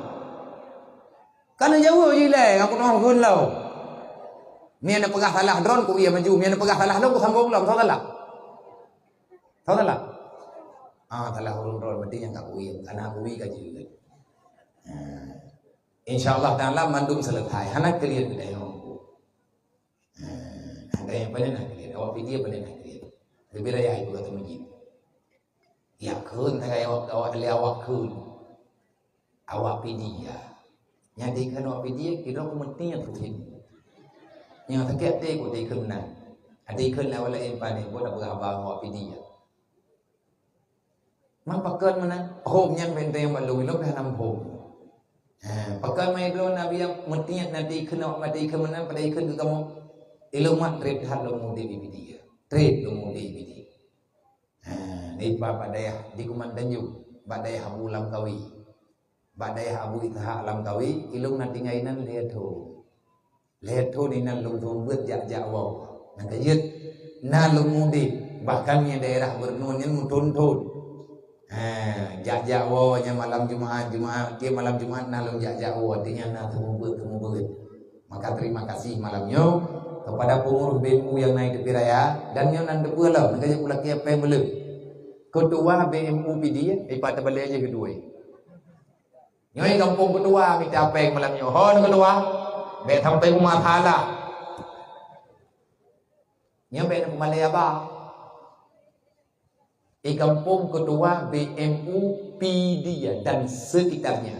Kan jaweueb jih ilèe, aku teuma phon lom. Meunyo neupeugah salah droen, ku ie maju. Meunyo neupeugah salah lôn, kusambong lom. Soe salah? Soe salah? Ah, salah ureueng droen, berarti nyang ka kuwie. Kana kuwie ka jeuet. Ah. Insya Allah Taala mandum selesai. Hana keu lheueh geutanyoe. Ha, ada nyang paleng na kriet. Awak video paleng na kriet. Leubeh raya ibu kata masjid. Ya kheun sagai awak, awak lé awak kheun. Awak pidiah. Nyang dikheun awak pidiah, kira keumeutian tu kheun. Nyang sakét até ku dikheun meunan. Dikheun lé awak laén pané, buet apa haba awak pidiah. Mak pakon meunan, hom nyan benteng balong ilong dah nam hom. Ha, pakon mai droe nabi nyang meutiat nanti kheun awak mati kheun meunan pada ikheun keu kamoe. Ilong mat treb that lom mudi bibidi. Treb lom mudi bibidi. Ha, di ba-, bak dayah di Kuman Tanjung, bak dayah Abu Lamkawi. Bak dayah Abu Ishaq Lamkawi, ilong na tinggai nan lhèe thon. Lhèe thon inan lôn seumeubeuet jak-jak woe. Nyang keujeuet, na lôn udeb, bahkan nyang daerah Beureunuen nyan meuthon-thon. Ha, jak-jak woe nyang malam Jumat, Jumat, tiep malam Jumat na lôn jak-jak woe, artinya na seumeubeuet-seumeubeuet. Maka terima kasih malam nyoe kepada pengurus B M U nyang na di tepi raya dan nyoe nan teupeue lom, nyang keujeuet ulakée péng meuleueh. Ketua B M U Pidie, ipat tabalée aja keudua. Nyoe gampông ketua mita péng malam nyoe. Hon ketua, bèk sampai uma salah. Nyoe bèk na peumalée haba. I gampông ketua B M U Pidie dan sekitarnya.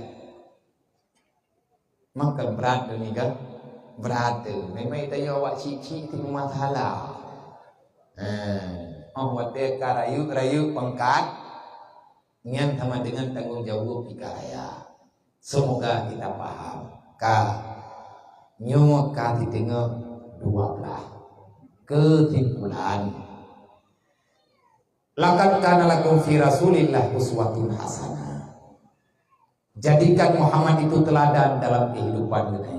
Maka berat tu ni kan? Berat tu. Memang ita nyoe awak cik-cik tu peumasalah. Ha. Oh, watée ka rayeuk-rayeuk pangkat, nyan sama dengan tanggung jaweueb ika raya. Semoga kita paham. Ka. Nyoe ka siteungoh dua belas. Kesimpulan. Laqad kana lakum fi Rasulillah uswatun hasanah. Jadikan Muhammad itu teladan dalam kehidupan geutanyoe.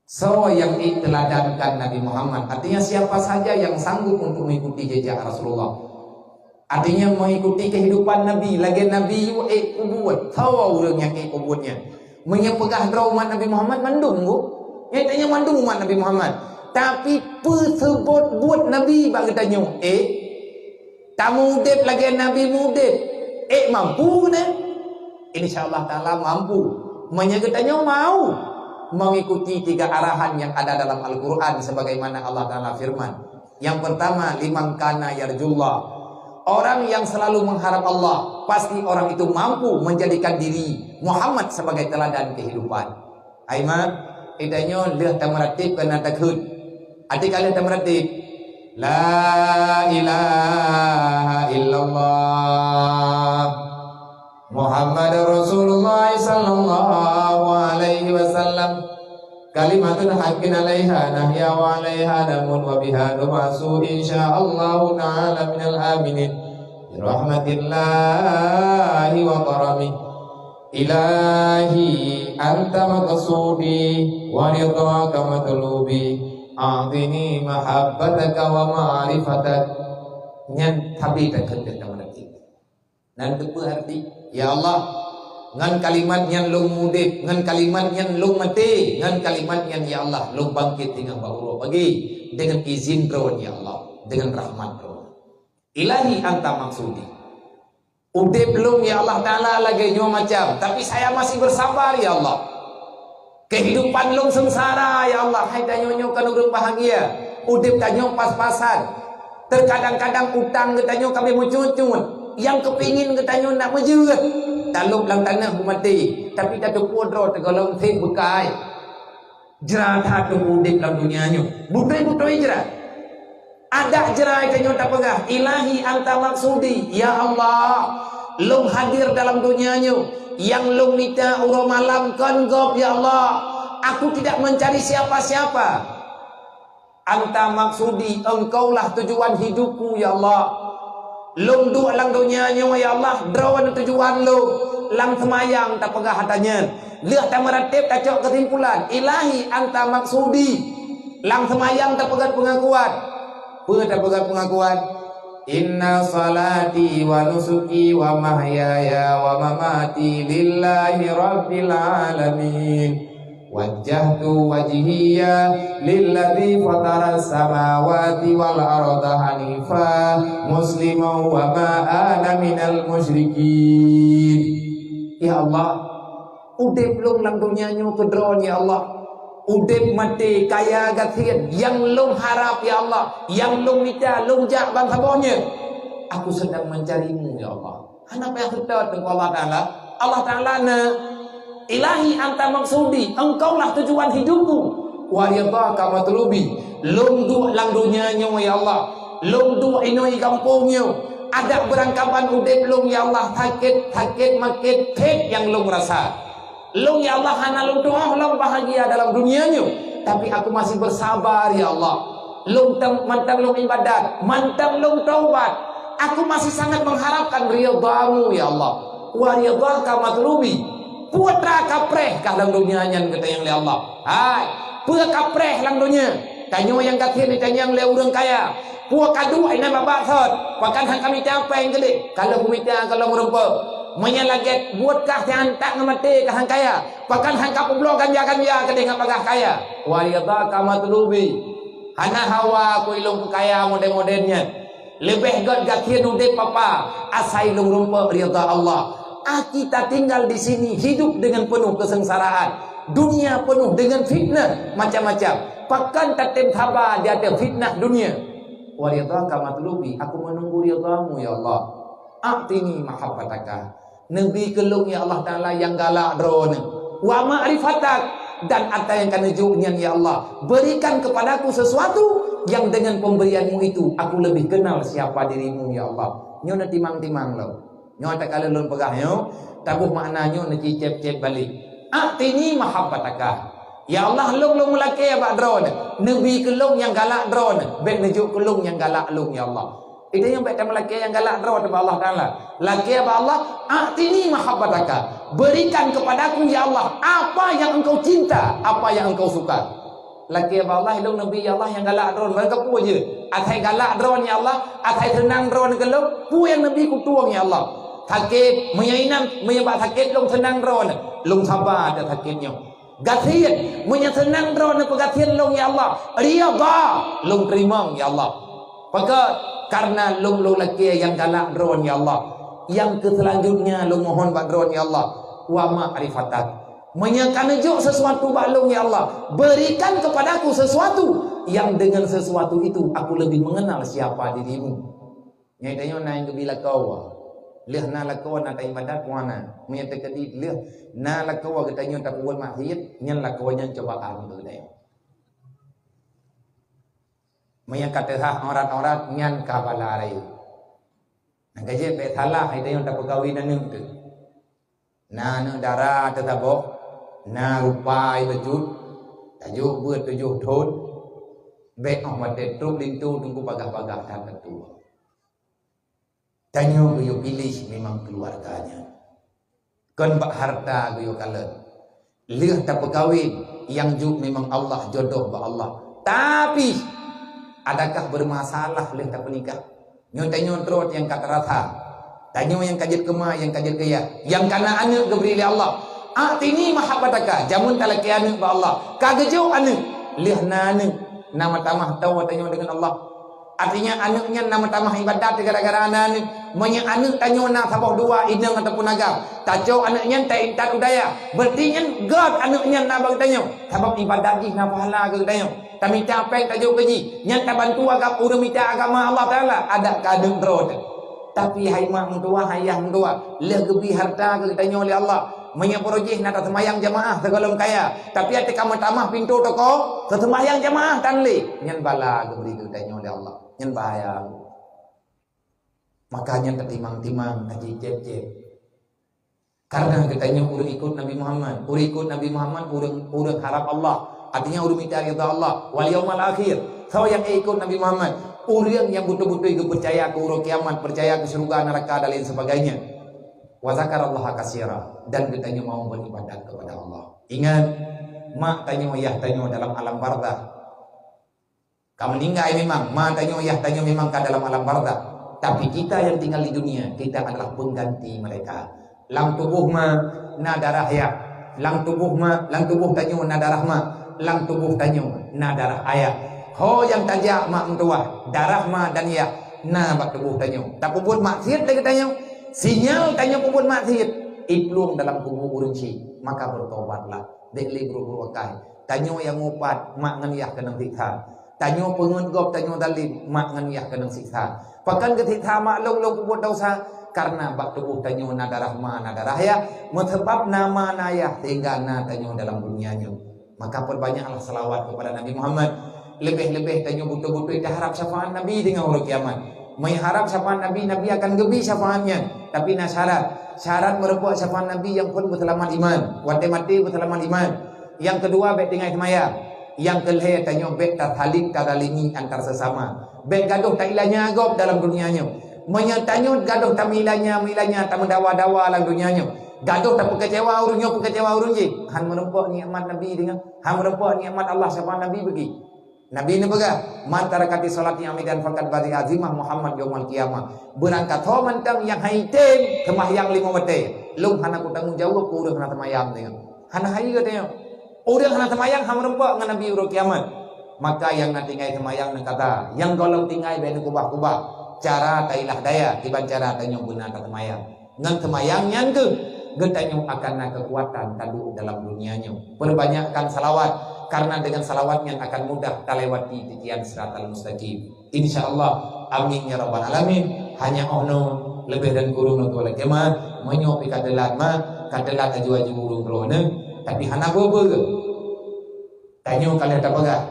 Soe nyang iteladankan Nabi Muhammad? Artinya, siapa saja yang sanggup untuk mengikuti jejak Rasulullah. Artinya, mengikuti kehidupan Nabi. Lagèe Nabi yue ék peubuet. Soe ureueng nyang ék peubuet nyan? Meunyoe peugah droe umat Nabi Muhammad mandum, Bu. Nyang tanya mandum umat Nabi Muhammad. Tapi, peue seubuet buet Nabi bak geutanyoe? Ék? Tameudeb lagèe Nabi meudeb, ék mampu keunan? Insya Allah Ta'ala mampu. Meunyoe geutanyoe mau mengikuti tiga arahan yang ada dalam Al-Quran sebagaimana Allah Ta'ala firman. Yang pertama, liman kana yarjullah. Orang yang selalu mengharap Allah, pasti orang itu mampu menjadikan diri Muhammad sebagai teladan kehidupan. Hai mak, geutanyoe lheueh tameuratéb keu na takheun. Até ka lheueh tameuratéb, La ilaha illallah Muhammadur Rasulullah sallallahu alaihi wasallam. Kalimatun haqqin alaiha nahya wa alaiha namut wa biha nub'asu insyaallahu ta'ala minal aminin. Birahmatillahi wa karamih. Ilahi anta maqsudi wa ridhaka matlubi. A'tini mahabbataka wa ma'rifatak. Nyan sabe takheun keu tameuratéb. Nan teupeue arti, ya Allah, ngon kalimat nyan lôn udeb, ngon kalimat nyan lôn maté, ngon kalimat nyan, ya Allah, lôn bangkét teungoh bak uroe pagi, deungon izin Droen, ya Allah, deungon rahmat Droen. Ilahi anta maksudi. Udeb lôn, ya Allah Ta'ala, lagèe nyoe macam, tapi saya masih bersabar, ya Allah. Kehidupan lôn seungsara, ya Allah. Hai tanyoe nyoe kan ureueng bahagia. Udeb tanyoe pas-pasan. Terkadang-kadang utang geutanyoe ka meucut-cut. Nyang keupingin geutanyoe nak meujeuet. Talop lam tanoh beumaté. Tapi tateupeue droe teugolom sép beukai. Jra that udeb lam donya nyoe. Beutôi-beutôi jra. Adak jrai tanyoe tapeugah, "Ilahi anta maksudi." Ya Allah, lôn hadir dalam donya nyoe. Nyang lôn mita uroe malam kon gob, ya Allah. Aku tidak mencari siapa-siapa. Anta maksudi, engkaulah tujuan hidupku, ya Allah. Lôn duek lam donya nyoe, ya Allah, droe tujuan lôn. Lam seumayang tapeugah hata nyan. Lheueh tameuratéb tacok keusimpulan, "Ilahi anta maksudi." Lam seumayang tapeugah peungakuan. Peue tapeugah peungakuan? Inna salati wa nusuki wa mahyaya wa mamati lillahi rabbil alamin. Wajjahtu wajhiya lilladzi fataras samawati wal arda hanifa musliman wa ma ana minal musyrikin. Ya Allah, udeb lôn lam donya nyoe keu Droen, ya Allah. Udeb maté, kaya gasien, nyang lôn harab, ya Allah, nyang lôn mita, lôn jak ban saboh nyoe, aku sedang mencari-Mu, ya Allah. Hana payah seutôt Teungku Allah Taala. Allah Taala na, "Ilahi anta maksudi, Engkaulah tujuan hidupku. Wa ridhaka matlubi." Lôn duek lam donya nyoe, ya Allah. Lôn duek inoe gampông nyoe. Adak beurangkaban udeb lôn, ya Allah, sakét, sakét, makét, phet nyang lôn rasa. Lôn, ya Allah, hana lôn tu'oh lom bahagia dalam dunia nyoe, tapi aku masih bersabar, ya Allah. Lôn tem-, mantong lôn ibadat, mantong lôn taubat. Aku masih sangat mengharapkan ridha-Mu, ya Allah. Wa ridhaka matlubi. Peue atra kapreh kah lam dunia nyan geutanyong lé Allah. Hai, peue kapreh lam dunia? Tanyoe nyang gasien jitanyong lé ureuëng kaya. Peue ka duek inan babah sot, pakon han ka mita péng keudeh, ka lheueh kumita ka lôn meurumpok. Meunyoe lagée buet kah nyang hantak ngon maté kah han kaya, pakon han ka peubloe ganja-ganja keudeh ngon bagaih kaya. Wa ridhaka matlubi. Hana hawa ku ilôn peukaya model-model nyan. Leubeh gét gasien udeb papa, asai lôn rumpok ridha Allah. Aki tatinggal di sini hidup dengan penuh kesengsaraan. Dunia penuh dengan fitnah macam-macam. Pakon tatem saba di ateueh fitnah dunia? Wa ridhaka matlubi, aku menunggu ridha-Mu, ya Allah. A'tini mahabbataka, neubi keu lôn, ya Allah Taala, nyang galak Droeneuh. Wa ma'rifatak, dan ata nyang ka neujok nyan, ya Allah. Berikan kepadaku sesuatu yang dengan pemberian-Mu itu aku lebih kenal siapa diri-Mu, ya Allah. Nyoe neutimang-timang lom. Nyoe takalon lôn peugah nyoe, taboh makna nyoe neucicép-cép balek. A'tini mahabbataka. Ya Allah, lôn, lôn meulakée bak Droeneuh, neubi keu lôn nyang galak Droeneuh, bék neujok keu lôn nyang galak lôn, ya Allah. Itu nyang bék tameulakée nyang galak droe bak Allah Taala. Lakée bak Allah, "A'tini mahabbataka." Berikan kepadaku, ya Allah, apa yang Engkau cinta, apa yang Engkau suka. Lakée bak Allah, lôn neubi, ya Allah, nyang galak droe. Meukeue peue jeuet? Asai galak droe, ya Allah, asai seunang droe keu lôn, peue nyang neubi kutueng, ya Allah. Sakét, meunyoe inan, meunyoe bak sakét lôn seunang droe, lôn saba ateueh sakét nyoe. Gasien, meunyoe seunang droe neupeugasien lôn, ya Allah, ridha, lôn teurimong, ya Allah. Pakon? Karena lôn, lôn lakée nyang galak droe, ya Allah. Nyang keu seulanjutnya lôn mohon bak droe, ya Allah, wa ma'rifatak. Meunyoe ka neujok sesuatu bak lôn, ya Allah, berikan kepadaku sesuatu yang dengan sesuatu itu aku lebih mengenal siapa diri-Mu. Nyan tanyoe na nyang geubi lakoe. Lheueh na lakoe na taibadat, puana. Meunyoe teukeudi lheueh na lakoe geutanyoe tapeubuet maksiet, nyan lakoe nyan cobaan keu geutanyoe. Meunyoe ka teuhah aurat-aurat, nyan ka bala rayeuk. Nyang ka jeuet bék salah, hai tanyoe tapeukawen aneuëk teuh. Na aneuëk dara teusaboh, na rupa ibeujeuet, tajok beuet tujoh thon, bék óh watée trok linto teungku bagah-bagah that teutuwoe. Tanyoe geuyue piléh memang keuluwarga nyan. Kon bak hareuta geuyue kalon. Lheueh tapeukawen, nyang jok memang Allah, jodoh bak Allah. Tapi, adakah bermasalah lheueh tapeunikah? Nyoe tanyoe trok nyang ka tarasa. Tanyoe nyang ka jeuet keu ma, nyang ka jeuet keu yah, nyang ka na aneuëk geubri lé Allah. A'tini mahabbataka, jameun talakée aneuëk bak Allah. Ka geujok aneuëk, lheueh na aneuëk, na meutamah toe tanyoe deungon Allah. Artinya, aneuëk nyan na meutamah ibadat gara-gara na aneuëk. Meunyoe aneuëk tanyoe na saboh dua, inong ataupun agam, tacok aneuëk nyan taintat u dayah, berarti nyan gét aneuëk nyan na bak geutanyoe, sabab ibadat jih na pahala keu geutanyoe. Tamita péng tajok keu jih, nyan tabantu agam ureuëng mita agama Allah Taala, adak keu aneuëk droe teuh. Tapi hai mak meutuwah, hai yah meutuwah, lheueh geubri hareuta keu geutanyoe lé Allah. Meunyoe peureujih na taseumayang jamaah sigohlom kaya, tapi até ka meutamah pintoe toko, seuseumayang jamaah tan lé, nyan bala geubri keu geutanyoe lé Allah. Nyan bahaya. Maka nyan tatimang-timang, tajicép-cép. Karena geutanyoe ureuëng ikot Nabi Muhammad. Ureuëng ikot Nabi Muhammad, ureuëng, ureuëng harab Allah. Artinya ureuëng mita ridha Allah. Wal yaumal akhir. Soe nyang ikot Nabi Muhammad? Ureuëng nyang beutôi-beutôi geupeucaya keu uroe kiamat, peucaya keu syeuruga, neuraka dan lain sebagainya. Wa zakarallaha katsira. Dan geutanyoe mau beribadat kepada Allah. Ingat, mak tanyoe, yah tanyoe dalam alam barzakh. Ka meuninggai memang, ma tanyoe, yah tanyoe memang ka dalam alam barzakh. Tapi kita yang tinggal di dunia, kita adalah pengganti mereka. Lam tuboh ma na darah yah. Lam tuboh ma, lam tuboh tanyoe na darah ma. Lam tuboh tanyoe na darah ayah. Ho nyang tajak mak meutuwah, darah ma dan yah na bak tuboh tanyoe. Tapeubuet maksiet lé geutanyoe, sinyal tanyoe peubuet maksiet, iplueng dalam kubu ureuëng syik. Maka bertobatlah. Bék lé brok-brok akai. Tanyoe nyang mupat, mak ngon yah keunong siksa. Tanyoe peungeut gob, tanyoe zalim, mak ngon yah keunong siksa. Pakon geusiksa mak lôn, lôn peubuet desya? Karena bak tuboh tanyoe na darah ma, na darah yah. Meusabab na ma na yah sehingga na tanyoe dalam dunia nyoe. Maka perbanyaklah salawat kepada Nabi Muhammad. Leubeh-leubeh tanyoe beutôi-beutôi taharab syafaat Nabi teungoh uroe kiamat. Meuharab syafaat Nabi, Nabi akan geubri syafaat nyan. Tapi na syarat. Syarat meureumpok syafaat Nabi nyang phôn beuseulamat iman. Watée maté beuseulamat iman. Nyang keudua, bék tinggai seumayang. Nyang keulhée, tanyoe bék tasaling tazalimi antar sesama. Bék gadoh tailanya gob dalam dunia nyoe. Meunyoe tanyoe gadoh tamilanya-milanya, tameudawa-dawa lam dunia nyoe, gadoh tapeukeucewa ureuëng nyoe, peukeucewa ureuëng jih, han meureumpok nikmat Nabi deungoe, han meureumpok nikmat Allah syafaat Nabi bagi. Nabi neupeugah, "Man taraka salati amidan faqad bari'a zimah Muhammad yaumal qiyamah." Beurangkat ho mantong nyang hai tem seumahyang lima watée, lôn hana kutanggong jaweueb keu ureuëng hana seumayang deungoe. Hana hai geutanyoe. Ureuëng hana seumayang han meureumpok ngon Nabi uroe kiamat. Maka nyang na tinggai seumayang neukata, nyang gohlom tinggai bék neukubah-kubah. Cara tailah daya kiban cara tanyoe beuna taseumayang. Ngon seumayang nyan kheueh geutanyoe akan na keukuatan taduek dalam dunia nyoe. Perbanyakkan salawat, karena dengan salawat nyan akan mudah talewati titian siratal mustaqim. Insya Allah, amin ya rabbal alamin. Hanya oh no, leubeh dan kureueng nyoe tuan lakée ma, meunyoe pih ka teulat ma, ka teulat aju-aju ureuëng droeneuh, tapi hana peue-peue. Tanyoe ka lheueh tapeugah,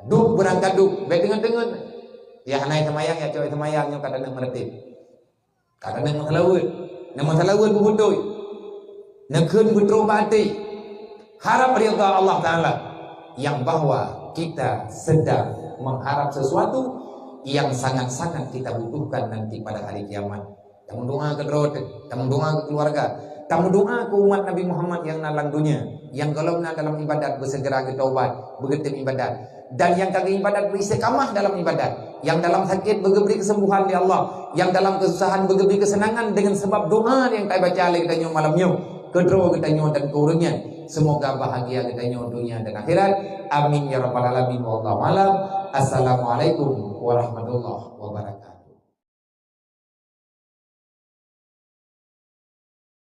duek beurangkat duek, bék deungon-deungon. Ya hana seumayang, ya cok seumayang nyoe ka taneuk meureutéb. Ka taneuk meuseulaweuet, neuk meuseulaweuet beubeutôi, neukheun beutroh bak até, harap ridha Allah Taala, yang bahwa kita sedang mengharap sesuatu yang sangat-sangat kita butuhkan nanti pada hari kiamat. Tameudoa keu droe teuh, tameudoa keu keuluwarga, tameudoa keu umat Nabi Muhammad nyang na lam dunia, nyang gohlom na dalam ibadat beusegera geutaubat, beugeutem ibadat. Dan nyang ka geuibadat beuistiqamah dalam ibadat, nyang dalam sakét beugeubri keuseumbôhan lé Allah, nyang dalam keususahan beugeubri keuseunangan deungon sabab doa nyang tabaca lé geutanyoe malam nyoe, keudroe geutanyoe dan keu ureuëng nyan. Semoga bahagia geutanyoe dunia dan akhirat. Amin ya rabbal alamin. Wallahu a'lam. Assalamualaikum warahmatullahi wabarakatuh.